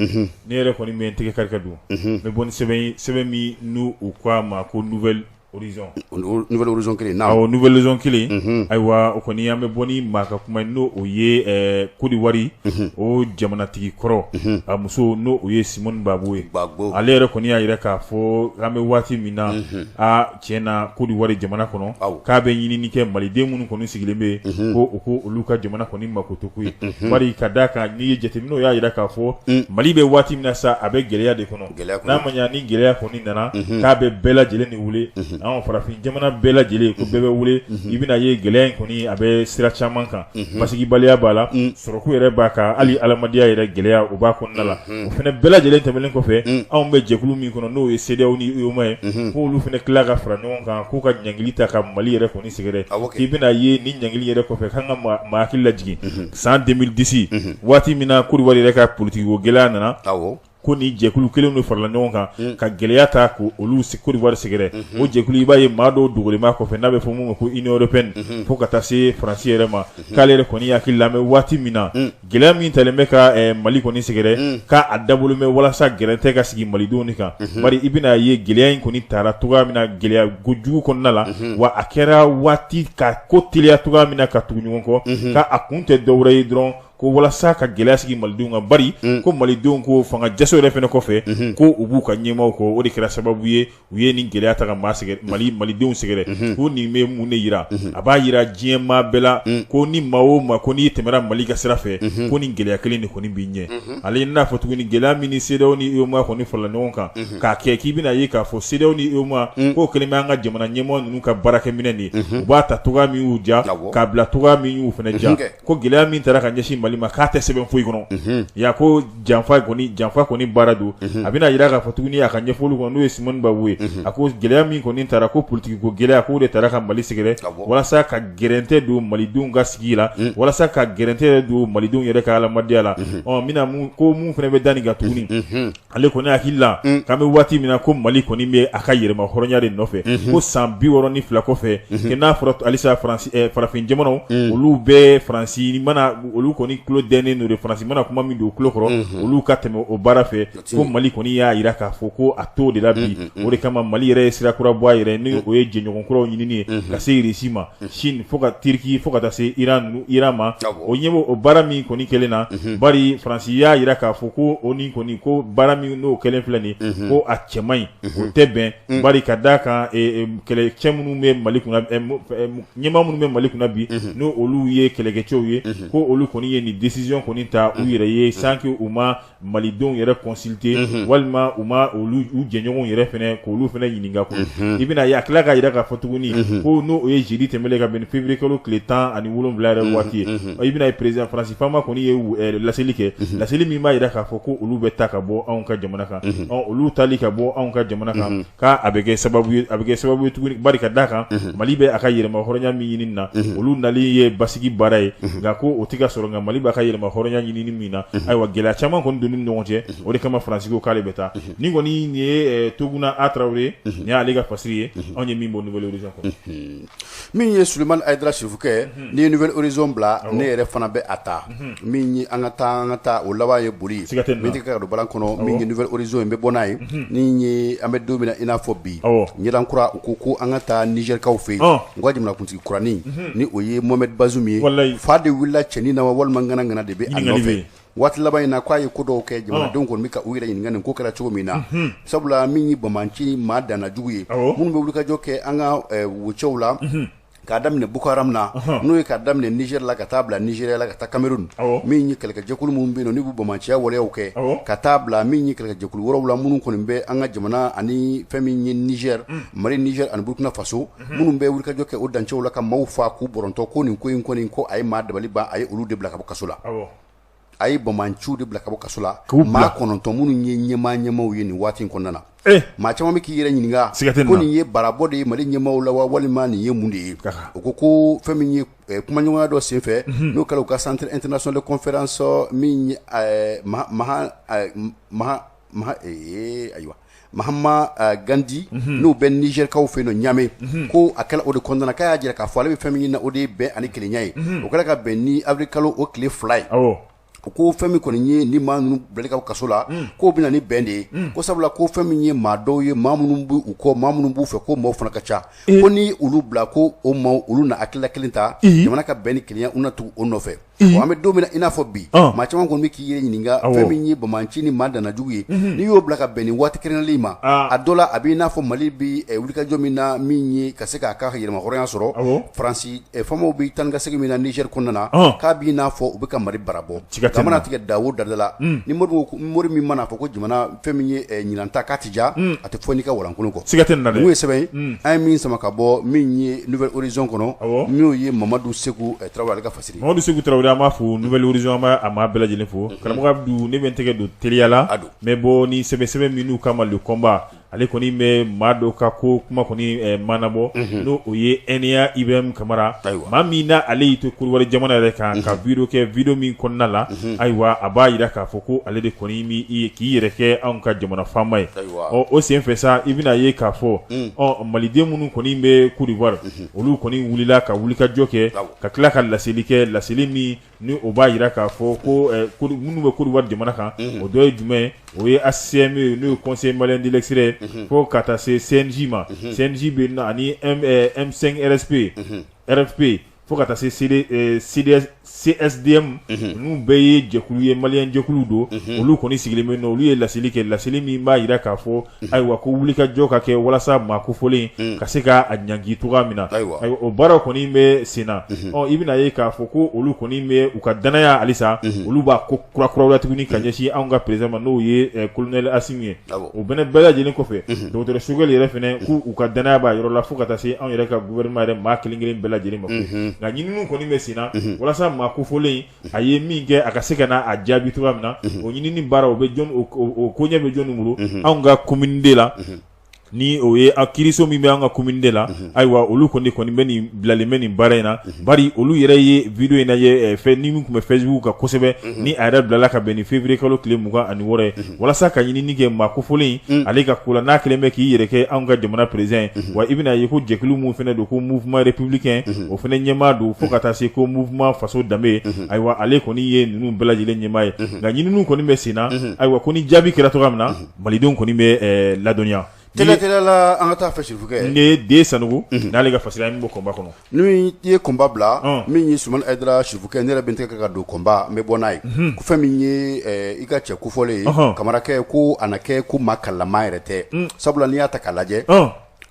ne yɛrɛ kɔni bɛ n tɛgɛ kari ka don, n bɛ bɔ ni sɛbɛn ye, sɛbɛn min n'u u k'a ma ko Nouvel Horizon. Nouvel Horizon kelen. Awɔ, Nouvel Horizon kelen. Ayiwa, o kɔni, an bɛ bɔ ni maa ka kuma ye, n'o o ye Côte d'Ivoire, o jamanatigi kɔrɔ, a muso, n'o o ye Simone Gbagbo ye. Gbagbo. Ale yɛrɛ kɔni y'a jira k'a fɔ an bɛ waati min na, aa tiɲɛ na, Côte d'Ivoire jamana kɔnɔ, k'a bɛ ɲinini kɛ maliden minnu kɔni sigilen bɛ yen, ko u ko olu ka jamana kɔni makoto koyi, bari ka d'a kan, n'i ye jateminɛw y'a jira k'a fɔ Mali bɛ waati min na sa, a bɛ gɛlɛya de kɔnɔ. N'a ma ɲɛ ni gɛlɛya kɔni nana, k'a bɛ bɛɛ lajɛlen de wele, anw farafin jamana bɛɛ lajɛlen, ko bɛɛ bɛ wele. I bɛna ye gɛlɛya in kɔni, a bɛ sira caman kan, basigibaliya b'a la, sɔrɔko yɛrɛ b'a kan, hali adamadenya yɛrɛ gɛlɛya o b'a kɔnɔna la. O fana bɛɛ lajɛlen tɛmɛnen kɔfɛ, anw bɛ jɛkulu min kɔnɔ, n'o ye CEDEAO ni UEMOA ye, k'olu fana tila ka fara ɲɔgɔn kan k'u ka ɲangili ta ka Mali yɛrɛ kɔni sɛgɛrɛ. K'i bɛna ye ni ɲangili yɛrɛ kɔfɛ, k'an ka maa hakili lajigin san 2010, waati min na Côte d'Ivoire yɛrɛ ka politique ko gɛlɛya nana, ko ni jɛkulu kelen de farala ɲɔgɔn kan ka gɛlɛya ta k' olu Côte d'Ivoire sɛgɛrɛ. O jɛkulu, i b'a ye maa dɔw dogolen b'a kɔfɛ, n'a bɛ fɔ min ma ko Union européenne, fo ka taa se Faransi yɛrɛ ma. K'ale yɛrɛ kɔni hakili la, an bɛ waati min na, gɛlɛya min talen bɛ ka Mali kɔni sɛgɛrɛ, k'a dabɔlen bɛ walasa gɛrɛntɛ ka sigi malidenw de kan. Bari i bɛna ye gɛlɛya in kɔni taara cogoya min na, gɛlɛya kojugu kɔnɔna la, wa a kɛra waati ka ko teliya cogoya min na ka tugu ɲɔgɔn kɔ, k'a kun tɛ dɔwɛrɛ ye dɔrɔn ko walasa ka gɛlɛya sigi malidenw kan, bari ko malidenw ko fanga jaso yɛrɛ fana kɔfɛ, ko u b'u ka ɲɛmaaw kɔ. O de kɛra sababu ye u ye nin gɛlɛya ta ka maa sɛgɛrɛ, Mali malidenw sɛgɛrɛ. Ko nin bɛ mun de jira? A b'a jira diɲɛ maa bɛɛ la ko ni maa o maa ko n'i tɛmɛra Mali ka sira fɛ, ko nin gɛlɛya kelen de kɔni b'i ɲɛ. Ale n'a fɔ tuguni, gɛlɛya min ni CEDEAO ni UEMOA kɔni farala ɲɔgɔn kan k'a kɛ, k'i bɛna ye k'a fɔ CEDEAO ni UEMOA k'o kɛlen bɛ an ka jamana ɲɛmɔgɔ ninnu ka baarakɛminɛn de ye. U b'a ta cogoya min y'u diya, k'a bila cogoya min y'u fana diya. Ko gɛlɛya min taara ka ɲɛsin Mali ma, k'a tɛ sɛbɛn foyi kɔnɔ ya, ko janfa kɔni, janfa kɔni baara don. A bɛna jira k'a fɔ tuguni a ka ɲɛfɔli kɔnɔ, n'o ye Simone Gbagbo ye, a ko gɛlɛya min kɔni taara, ko politique ko gɛlɛya, k'o de taara ka Mali sɛgɛrɛ walasa ka gɛrɛntɛ don malidenw ka sigi la, walasa ka gɛrɛntɛ don malidenw yɛrɛ ka adamadenya la. Ɔ bɛna ko mun fana bɛ da nin kan tuguni, ale kɔni hakili la k'an bɛ waati min na, ko Mali kɔni bɛ a ka yɛrɛma hɔrɔnya de nɔfɛ, ko san 62 kɔfɛ, kɛ n'a fɔra halisa farafin jamanaw, olu bɛ Faransi mana, olu kɔni tulo dɛnnen don de, Faransi mana kuma min don u tulo kɔrɔ, olu ka tɛmɛ o baara fɛ. Ko Mali kɔni y'a jira k'a fɔ ko a t'o de la bi. O de kama Mali yɛrɛ ye sira kura bɔ a yɛrɛ, ni o ye jɛɲɔgɔn kuraw ɲinini ye, ka se Russie ma, Chine, fo ka Turquie, fo ka taa se Iran Iran ma. O ɲɛ o baara min kɔni kɛlen na, bari Faransi y'a jira k'a fɔ ko o ni kɔni ko baara min n'o kɛlen filɛ nin, ko a cɛ man ɲi, o tɛ bɛn, bari ka d'a kan, kɛlɛcɛ minnu bɛ Mali kunna, ɲɛmaa minnu bɛ Mali kunna bi, n'o olu ye kɛlɛkɛcɛw ye, ko olu kɔni ye nin nin décision kɔni ta u yɛrɛ ye sans que u ma malidenw yɛrɛ consulter walima u ma olu u jɛɲɔgɔnw yɛrɛ fana k'olu fana ɲininka koyi i bɛna ye a tila k'a jira k'a fɔ tuguni ko n'o ye jeudi tɛmɛnen ka bɛn ni février kalo tile 17 yɛrɛ waati ye i bɛna ye président Faransi faama kɔni ye laseli kɛ laseli min b'a jira k'a fɔ ko olu bɛ taa ka bɔ anw ka jamana kan olu taali ka bɔ anw ka jamana kan k'a bɛ kɛ sababu ye a bɛ kɛ sababu ye tuguni bari ka d'a kan Mali bɛ a ka yɛrɛmahɔrɔnya min ɲini na olu nali ye basigi baara ye nka ko o tɛ ka sɔrɔ nka Mali b'a ka yɛrɛmahɔrɔnya ɲinini min na ayiwa gɛlɛya caman kɔni donni ni ɲɔgɔn cɛ o de kama Faransi ko k'ale bɛ taa nin kɔni nin ye Toguna A Tarawele nin y'ale ka fasiri ye anw ye min bɔ Nouvel Horizon kɔnɔ. Min ye Sulemani Hayidara Sirifukɛ n'i ye Nouvel Horizon bila ne yɛrɛ fana bɛ a ta min ye an ka taa an ka taa o laban ye boli min tɛ ka don balan kɔnɔ min ye Nouvel Horizon in bɛ bɔ n'a ye ni ye an bɛ don min na i n'a fɔ bi ɲɛdan kura u ko ko an ka taa Nizɛrikaw fɛ yen u ka jamanakuntigi kuranin ni o ye Mohamed Bazoum ye fa de wulila cɛnin na wa walima ŋanaŋana de bɛ a nɔfɛ waati laban in na k'a ye ko dɔw kɛ jamanadenw kɔni bɛ ka u yɛrɛ ɲininka nin ko kɛra cogo min na sabula min ye banbaanci maa danna jugu ye minnu bɛ wulikajɔ kɛ an ka wocɛw la k'a daminɛ Boko Haram na n'o ye k'a daminɛ Niger la ka taa bila Nigeria la ka taa Cameroun min ye kɛlɛkɛjɛkulu minnu bɛ yen n'u bɛ banbaanciya waleyaw kɛ ka taa bila min ye kɛlɛkɛjɛkulu wɛrɛw la minnu kɔni bɛ an ka jamana ani fɛn min ye Niger Mali Niger ani Burkina Faso minnu bɛ wulikajɔ kɛ o dancɛw la ka maaw faa k'u bɔrɔntɔ ko nin ko in kɔni ko a ye maa dabali ban a ye olu de bila ka bɔ kaso la a ye banbaanciw de bila ka bɔ kaso la maa 9 minnu ye ɲɛmaa ɲɛmaaw ye nin waati in kɔnɔna na maa caman bɛ k'i yɛrɛ ɲininka ko nin ye barabɔ de ye Mali ɲɛmaaw la wa walima nin ye mun de ye u ko ko fɛn min ye kumaɲɔgɔnya dɔ senfɛ n'o kɛra u ka centre international de conférence min ayiwa Mahatma Gandhi n'o bɛ Nizɛrikaw fɛ yen Ɲame ko a kɛra o de kɔnɔna na k'a y'a jira k'a fɔ ale bɛ fɛn min ɲini na o de ye bɛn ani kelenya ye o kɛra ka bɛn ni avril kalo o tile 2 ye u ko fɛn min kɔni ye ni maa ninnu bilali ka bɔ kaso la k'o bɛ na ni bɛn de ye ko sabula ko fɛn min ye maa dɔw ye maa minnu b'u kɔ maa minnu b'u fɛ ko maaw fana ka ca ko ni olu bila ko o maaw olu na hakilila kelen ta jamana ka bɛn ni kelenya u na tugu o nɔfɛ an bɛ don min na i n'a fɔ bi maa caman kɔni bɛ k'i yɛrɛ ɲininka fɛn min ye banbaanci ni maa danna jugu ye n'i y'o bila ka bɛn ni waati kɛrɛnkɛrɛnnen ma a dɔ la a b'i n'a fɔ Mali bɛ wulikajɔ min na min ye ka se k'a ka yɛrɛmahɔrɔnya sɔrɔ Faransi faamaw bɛ taa ni ka segin min na Nizɛri kɔnɔna na k'a b'i n'a fɔ u bɛ ka Mali barabɔ a mana tigɛ da o da la ni mori min mana fɔ ko jamana fɛn min ye ɲinan ta k'a tɛ diya a tɛ fɔ n'i ka walankolon kɔ siga tɛ nin na dɛ ye sɛbɛn ye an ye min sama ka bɔ min ye Nouvel Horizon kɔnɔ n'o ye Mamadu Seku Tarawele ale ka Mamadu Seku Tarawele an b'a fo Nouvel Horizon an b'a maa bɛɛ lajɛlen fo karamɔgɔ Abdu ne bɛ n tɛgɛ don teliya la n bɛ bɔ ni sɛbɛn sɛbɛn minnu kama Le Combat ale kɔni bɛ maa dɔ ka ko kuma kɔni manabɔ n'o o ye Ɛnɛya Ibrahim Kamara maa min na ale y'i to Kodiwari jamana yɛrɛ kan ka video kɛ video min kɔnɔna la ayiwa a b'a jira k'a fɔ ko ale de kɔni k'i yɛrɛ kɛ anw ka jamana faama ye ɔ o senfɛ sa i bɛna ye k'a fɔ ɔ maliden minnu kɔni bɛ Kodiwari olu kɔni wulila ka wulikajɔ kɛ ka tila ka laseli kɛ laseli min ni o b'a jira k'a fɔ ko minnu bɛ Kodiwari jamana kan o dɔ ye jumɛn ye o ye ACM ye n'o ye Conseil malien de l'extérieur fo ka taa se CNJ ma CNJ bɛ yen ani M5 RSP RFP fo ka taa se CDS CSDM ninnu bɛɛ ye jɛkulu ye malien jɛkulu don olu kɔni sigilen bɛ olu ye laseli kɛ laseli min b'a jira k'a fɔ ayiwa ko wulikajɔ ka kɛ walasa maa kofɔlen ka se k'a ɲangi cogoya min na ayiwa o baara kɔni bɛ sen na ɔ i bɛna ye k'a fɔ ko olu kɔni bɛ u ka dannaya halisa olu b'a ko kurakuraya tuguni ka ɲɛsin anw ka président ma n'o ye colonel Asimi ye o bɛɛ bɛɛ lajɛlen kɔfɛ docteur Choguel yɛrɛ fana k'u u ka dannaya b'a yɔrɔ la fo ka taa se anw yɛrɛ ka gouvernement yɛrɛ maa kelen kelen bɛɛ lajɛlen ma nka ɲininiw kɔni bɛ sen na walasa maa kofɔlen a ye min kɛ a ka se ka na a jaabi cogoya min na o ɲinini baara o bɛ jɔn o koɲɛ bɛ jɔn bolo anw ka commune deux la ni o ye a kiiriso min bɛ an ka commune deux la ayiwa olu kɔni kɔni bɛ nin bilalen bɛ nin baara in na bari olu yɛrɛ ye video in lajɛ fɛn ni min tun bɛ Facebook kan kosɛbɛ ni a yɛrɛ bilala ka bɛn ni février kalo tile 26 ye walasa ka ɲinini kɛ maa kofɔlen ale ka ko la n'a kɛlen bɛ k'i yɛrɛ kɛ anw ka jamana président ye wa i bɛna ye ko jɛkulu min fana don ko mouvement républicain o fana ɲɛmaa don fo ka taa se ko mouvement faso danbe ayiwa ale kɔni ye ninnu bɛɛ lajɛlen ɲɛmaa ye nka ɲininiw kɔni bɛ sen na ayiwa ko ni jaabi kɛra cogoya min na malidenw kɔni bɛ ladɔnniya teliya la an ka taa fɛ Sirifukɛ ne den Sanogo n'ale ka fasiri an bɛ bɔ Combat kɔnɔ ni i ye Combat bila min ye Sumani Hayidara Sirifukɛ ne yɛrɛ bɛ n tɛgɛ ka don Combat n bɛ bɔ n'a ye ko fɛn min ye i ka cɛ kofɔlen ye Kamarakɛ ko a na kɛ ko maa kalama yɛrɛ tɛ sabula n'i y'a ta k'a lajɛ.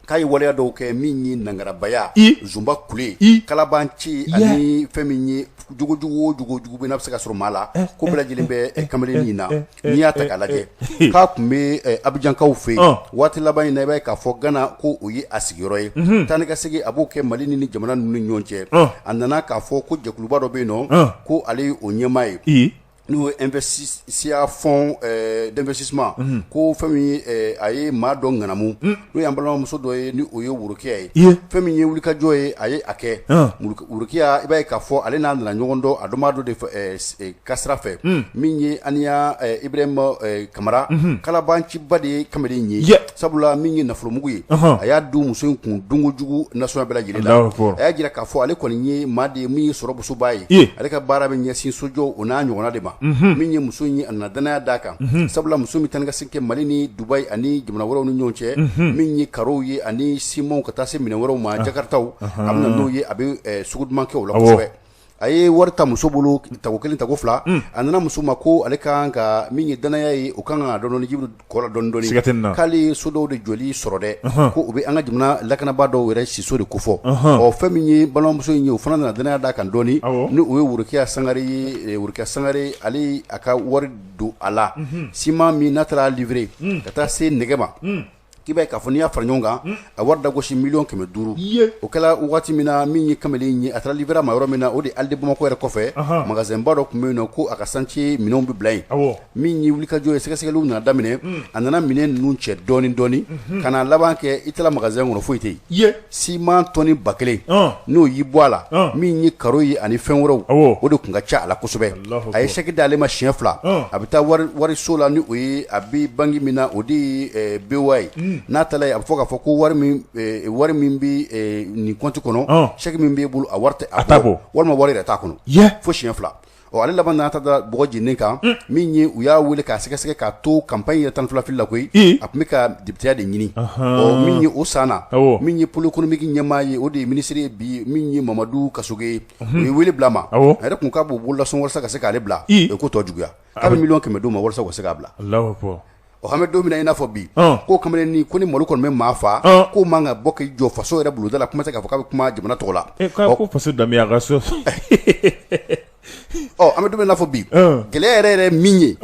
K'a ye waleya dɔw kɛ min ye nangarabaya, zunba kule, kalabanci ani fɛn min ye jogojugu o jogojugu bɛ n'a bɛ se ka sɔrɔ maa la, ko bɛɛ lajɛlen bɛ kamalen in na. N'i y'a ta k'a lajɛ, k'a tun bɛ Abijankaw fɛ yen waati laban in na, i b'a ye k'a fɔ Gana ko o ye a sigiyɔrɔ ye. Taa ni ka segin a b'o kɛ Mali ni jamana ninnu ni ɲɔgɔn cɛ. A nana k'a fɔ ko jɛkuluba dɔ bɛ yen nɔ, ko ale ye o ɲɛmaa ye, n'o ye Investia fonds d'investissement, ko fɛn min a ye maa dɔ ŋanamu, n'o y'an balimamuso dɔ ye, ni o ye Worokiya ye. Fɛn min ye wulikajɔ ye, a ye a kɛ. Worokiya, i b'a ye k'a fɔ ale n'a nana ɲɔgɔn dɔn a dɔnbaa dɔ de ka sira fɛ, min ye Aniya Ibrahima Kamara. Kalabanciba de ye kamalen ye, sabula min ye nafolomugu ye, a y'a don muso in kun donkojugu nasɔngɔ bɛɛ lajɛlen la. A y'a jira k'a fɔ ale kɔni ye maa de ye min ye sɔrɔmusoba ye, ale ka baara bɛ ɲɛsin sojɔ o n'a ɲɔgɔnna de ma. Min ye muso in ye, a nana danaya d'a kan, sabula muso min taa ni ka segin kɛ Mali ni Dubayi ani jamana wɛrɛw ni ɲɔgɔn cɛ, min ye karow ye ani simanw ka taa se minɛn wɛrɛw ma, jakaritaw, a bɛ na n'o ye, a bɛ sugu duman kɛ o la kosɛbɛ. A ye wari ta muso bolo tako kelen, tako fila. A nana muso ma ko ale ka kan ka min ye danaya ye, o kan ka dɔɔni ji kɔ la dɔɔni dɔɔni, k'ale ye so dɔw de jɔli sɔrɔ dɛ, ko u bɛ an ka jamana lakanabaa dɔw yɛrɛ siso de kofɔ. Ɔ, fɛn min ye balimamuso in ye, o fana nana danaya d'a kan dɔɔni, ni o ye Worokiya Sangare ye. Worokiya Sangare, ale a ka wari don a la, siman min n'a taara livrer ka taa se nɛgɛ ma, k'i b'a ye k'a fɔ n'i y'a fara ɲɔgɔn kan, a wari dagosi 500 millions. O kɛra waati min na, min ye kamalen ye, a taara livrer a ma yɔrɔ min na, o de Halles de Bamakɔ yɛrɛ kɔfɛ, magasin ba dɔ tun bɛ yen nɔ, ko a ka chantier minɛnw bɛ bila yen. Min ye wulikajɔ ye, sɛgɛsɛgɛliw nana daminɛ. A nana minɛn ninnu cɛ dɔɔni dɔɔni ka na laban kɛ, i taara magasin kɔnɔ, foyi tɛ yen. Siman tɔni 1000, n'o y'i bɔ a la, min ye karo ye ani fɛn wɛrɛw, o de tun ka ca a la kosɛbɛ. A ye chèque d'ale ma siɲɛ fila. A bɛ taa wariso la, ni o ye a bɛ banque min na, o de ye BOA ye. N'a taara yen, a bɛ fɔ k'a fɔ ko wari min bɛ nin compte kɔnɔ, chèque min b'e bolo, a wari tɛ a bɔ, walima wari yɛrɛ t'a kɔnɔ, fo siɲɛ fila. Ɔ, ale laban nana ta da bɔgɔ jeninen kan. Min ye, u y'a wele k'a sɛgɛsɛgɛ k'a to campagne yɛrɛ 12 fili la koyi, a tun bɛ ka députéya de ɲini. Ɔ, min ye o san na, min ye pôle économique ɲɛmaa ye, o de ye ministre ye bi, min ye Mamadu Kasoge ye, o ye wele bila ma. A yɛrɛ kun k'a b'o bololasɔn walasa ka se k'ale bila, o ko tɔ juguya, k'a bɛ 500 millions d'u ma walasa u ka se k'a bila. Ɔ, an bɛ don min na i n'a fɔ bi, ko kamalen ko ni malo kɔni bɛ maa fa, ko man ka bɔ k'i jɔ faso yɛrɛ bulonda la, kuma tɛ k'a fɔ k'a bɛ kuma jamana tɔgɔ la. Ko faso danbe a ka so. Ɔ, an bɛ don min na i n'a fɔ bi, gɛlɛya yɛrɛ yɛrɛ min ye,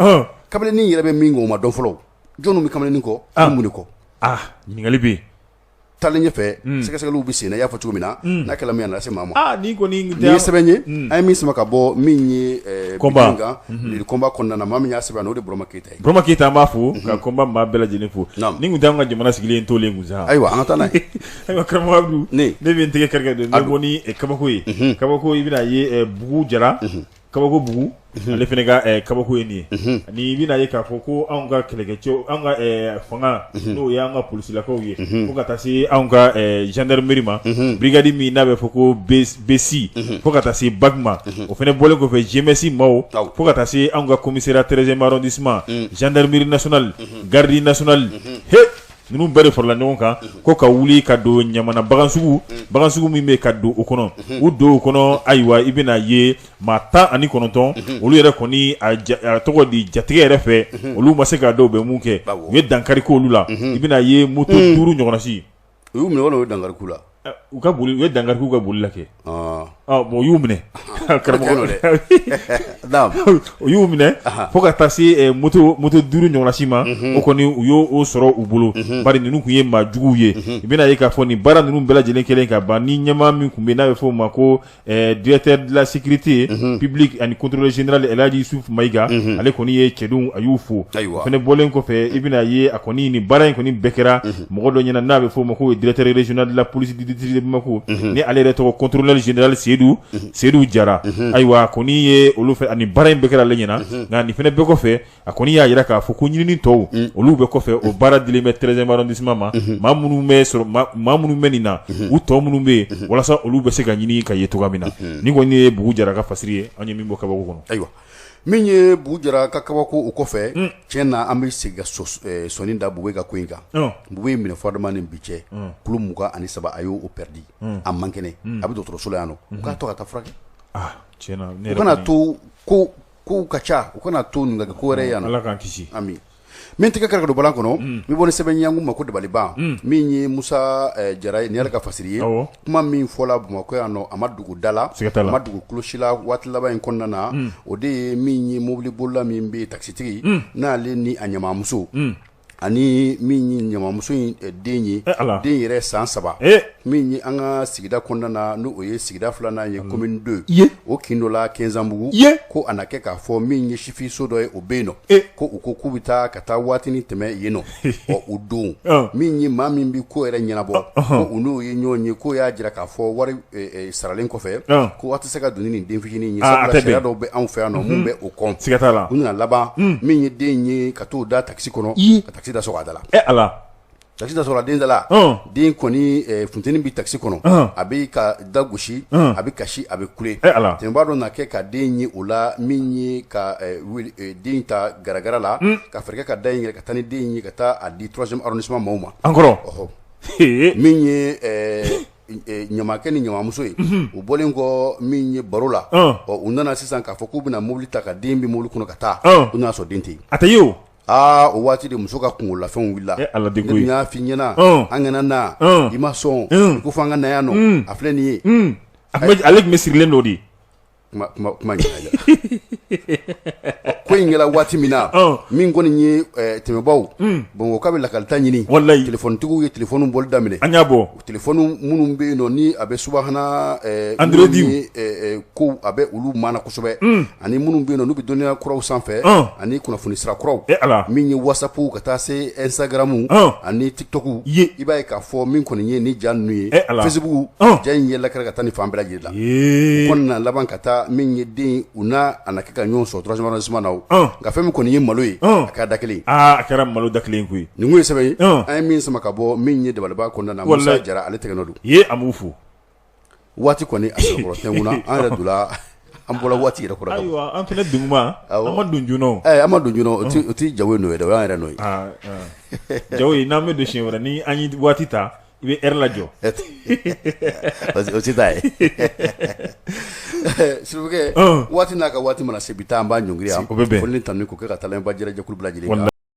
kamalenin yɛrɛ bɛ min kɔ, o ma dɔn fɔlɔ. Jɔnni bɛ kamalenin kɔ, mun de kɔ? Ɲininkali bɛ yen. Taalen ɲɛfɛ, sɛgɛsɛgɛliw bɛ sen na, i y'a fɔ cogo min na, n'a kɛla min, a nana se maa ma. Nin kɔni nin ye sɛbɛn ye, an ye min sama ka bɔ min ye combat kan, combat kɔnɔna na, maa min y'a sɛbɛn, o de Burama Keyita ye. Burama Keyita, an b'a fo ka combat maa bɛɛ lajɛlen fo. Nin tun t'an ka jamana sigilen tolen kun sa. Ayiwa, an ka taa n'a ye. Ayiwa, karamɔgɔ Abudu, ne bɛ n tɛgɛ kari ka don, n bɛ bɔ ni kabako ye. Kabako, i bɛna ye Bugu Jara, kabako Bugu, ale fana ka kabako ye nin ye. Ani i bɛna ye k'a fɔ ko anw ka kɛlɛkɛcɛw, anw ka fanga, n'o ye an ka polisilakaw ye, fo ka taa se anw ka gendarmerie ma, brigade min n'a bɛ fɔ ko BC, fo ka taa se BAC ma, o fana bɔlen kɔfɛ, GMS maaw, fo ka taa se anw ka commissariat 13e arrondissement, gendarmerie nationale, garde nationale, he, ninnu bɛɛ de farala ɲɔgɔn kan ko ka wuli ka don Ɲamana bagansugu, bagansugu min bɛ ka don o kɔnɔ, u don o kɔnɔ. Ayiwa, i bɛna ye maa 19, olu yɛrɛ kɔni, a tɔgɔ di jatigɛ yɛrɛ fɛ, olu ma se k'a dɔw bɛ mun kɛ, u ye dankari k'olu la. I bɛna ye moto 5 ɲɔgɔnna si. U y'u minɛ walima u ye dankari k'u la? U ka boli, u ye dankari k'u ka boli la kɛ. Bon, u y'u minɛ, karamɔgɔ, u y'u minɛ fo ka taa se moto 5 ɲɔgɔnna si ma. O kɔni, u y'o sɔrɔ u bolo, bari ninnu tun ye maa juguw ye. I bɛna ye k'a fɔ nin baara ninnu bɛɛ lajɛlen kɛlen ka ban, ni ɲɛmaa min tun bɛ n'a bɛ fɔ o ma ko directeur de la sécurité publique ani contrôleur général El Hadji Youssouf Maïga, ale kɔni ye cɛdenw, a y'u fo. O fana bɔlen kɔfɛ, i bɛna ye a kɔni nin baara in kɔni bɛɛ kɛra mɔgɔ dɔ ɲɛna n'a bɛ fɔ o ma ko directeur régional de la police du district de Bamako, ni ale yɛrɛ tɔgɔ contrôleur général Seydou Jara. Ayiwa, a kɔni ye olu fɛ ani baara in bɛɛ kɛra ale ɲɛna. Nka nin fana bɛɛ kɔfɛ, a kɔni y'a jira k'a fɔ ko ɲinini tɔw, olu bɛ kɔfɛ. O baara dilen bɛ 13e arrondissement ma, maa minnu bɛ sɔrɔ, maa minnu bɛ nin na, u tɔ minnu bɛ yen, walasa olu bɛ se ka ɲini ka ye cogoya min na. Nin kɔni ye Bugu Jara ka fasiri ye, an ye min bɔ kabako kɔnɔ. Ayiwa, min ye Bugu Jara ka kabako, o kɔfɛ, tiɲɛ na, an bɛ segin ka sɔnni da Bube ka ko in kan. Bube ye minɛ fɔ adama ni bi cɛ, kilo 23, a y'o perdu. A man kɛnɛ, a bɛ dɔgɔtɔrɔso la yan nɔ. U k'a to ka taa furakɛ, u kana to ko kow ka ca, u kana to nin ka kɛ ko wɛrɛ yan. Ala k'an kisi. Ami. Min tɛgɛ kɛra ka don balan kɔnɔ, n bɛ bɔ ni sɛbɛn ye an k'u ma ko dabaliban, min ye Musa Jara ye, nin y'ale ka fasiri ye. Kuma min fɔla Bamakɔ yan nɔ, a ma dogo da la, a ma dogo tulo si la waati laban in kɔnɔna na, o de ye min ye mobilibolila min bɛ yen, takisitigi, n'ale ni a ɲamamuso ani min ye ɲamamuso in den ye, den yɛrɛ san 3, min ye an ka sigida kɔnɔna na, n'o ye sigida 2nan ye, commune 2, o kin dɔ la Kɛnzanbugu, ko a na kɛ k'a fɔ min ye sifinso dɔ ye, o bɛ yen nɔ, ko u ko k'u bɛ taa ka taa waatinin tɛmɛ yen nɔ. Ɔ, o don, min ye maa min bɛ ko yɛrɛ ɲɛnabɔ, ko u n'o ye ɲɔgɔn ye, k'o y'a jira k'a fɔ wari saralen kɔfɛ, ko a tɛ se ka don ni nin den fitinin ye, sabula sariya dɔw bɛ anw fɛ yan nɔ mun bɛ o kɔn. Siga t'a la. U nana laban, min ye den ye ka t'o da takisi kɔnɔ, ka takisi da sɔgɔ a da la. Ala. Takisi da sɔgɔra den da la. Den kɔni, funteni bɛ takisi kɔnɔ, a bɛ ka da gosi, a bɛ kasi, a bɛ kule. Ala. Tɛmɛbaa dɔ na kɛ ka den ye o la, min ye ka den ta garagara la, ka fɛɛrɛ kɛ ka da in yɛrɛ, ka taa ni den ye, ka taa a di 3e arrondissement maaw ma. An kɔrɔ. Ɔhɔ. Min ye ɲamakɛ ni ɲamamuso ye, u bɔlen kɔ min ye baro la, ɔ, u nana sisan k'a fɔ k'u bɛna mobili ta ka den bɛ mobili kɔnɔ ka taa, u nana sɔrɔ den tɛ yen. A tɛ ye o. Aa, o waati de muso ka kunkololafɛnw wulila. Ala de koyi. Ne dun y'a f'i ɲɛna, an kana na, i ma sɔn, i ko fo an ka na yan nɔ, a filɛ nin ye. Ale tun bɛ sirilen dɔ de. Kuma ɲɛna. Ko in kɛra waati min na, min kɔni ye tɛmɛbaaw, Bamakɔ k'a bɛ lakalita ɲini. Walayi. Téléphone-tigiw ye téléphone bɔli daminɛ. An y'a bɔ. Téléphone minnu bɛ yen nɔ, ni a bɛ subahana Android ko a bɛ olu maana kosɛbɛ, ani minnu bɛ yen nɔ n'u bɛ dɔnniya kuraw sanfɛ, ani kunnafoni sira kuraw. Ala. Min ye WhatsApp ka taa se Instagram ani TikTok. I b'a ye k'a fɔ min kɔni ye ni ja ninnu ye. Ala. Facebook ja in yɛlɛla kɛra ka taa ni fan bɛɛ lajɛlen la. U kɔni na laban ka taa min ye den, u n'a a na kɛ ka ɲɔgɔn sɔrɔ 3e arrondissement na o. Nka fɛn min kɔni ye malo ye, a kɛra da kelen ye. Aa, a kɛra malo da kelen koyi. Nin kun ye sɛbɛn ye, an ye min sama ka bɔ min ye dabaliban kɔnɔna na, Musa Jara ale tɛgɛ nɔ don. Ye, an b'u fo. Waati kɔni a sɔrɔ tɛnkun na, an yɛrɛ donna, an bɔra waati yɛrɛ kɔrɔ. Ayiwa, an fana duguma, an ma don joona. An ma don joona, o tɛ Jawo nɔ ye dɛ, o y'an yɛrɛ nɔ ye. Jawo ye, n'an bɛ don siɲɛ wɛrɛ, ni an ye waati ta, i bɛ heure lajɔ. O tɛ taa ye. Sirifukɛ, waati n'a ka waati mana se, bi taa an b'a ɲɔngiri yan. O bɛ bɛn. Foli ni tanuni k'o kɛ ka taa lamɛnbaa jɛkulu bɛɛ lajɛlen kan.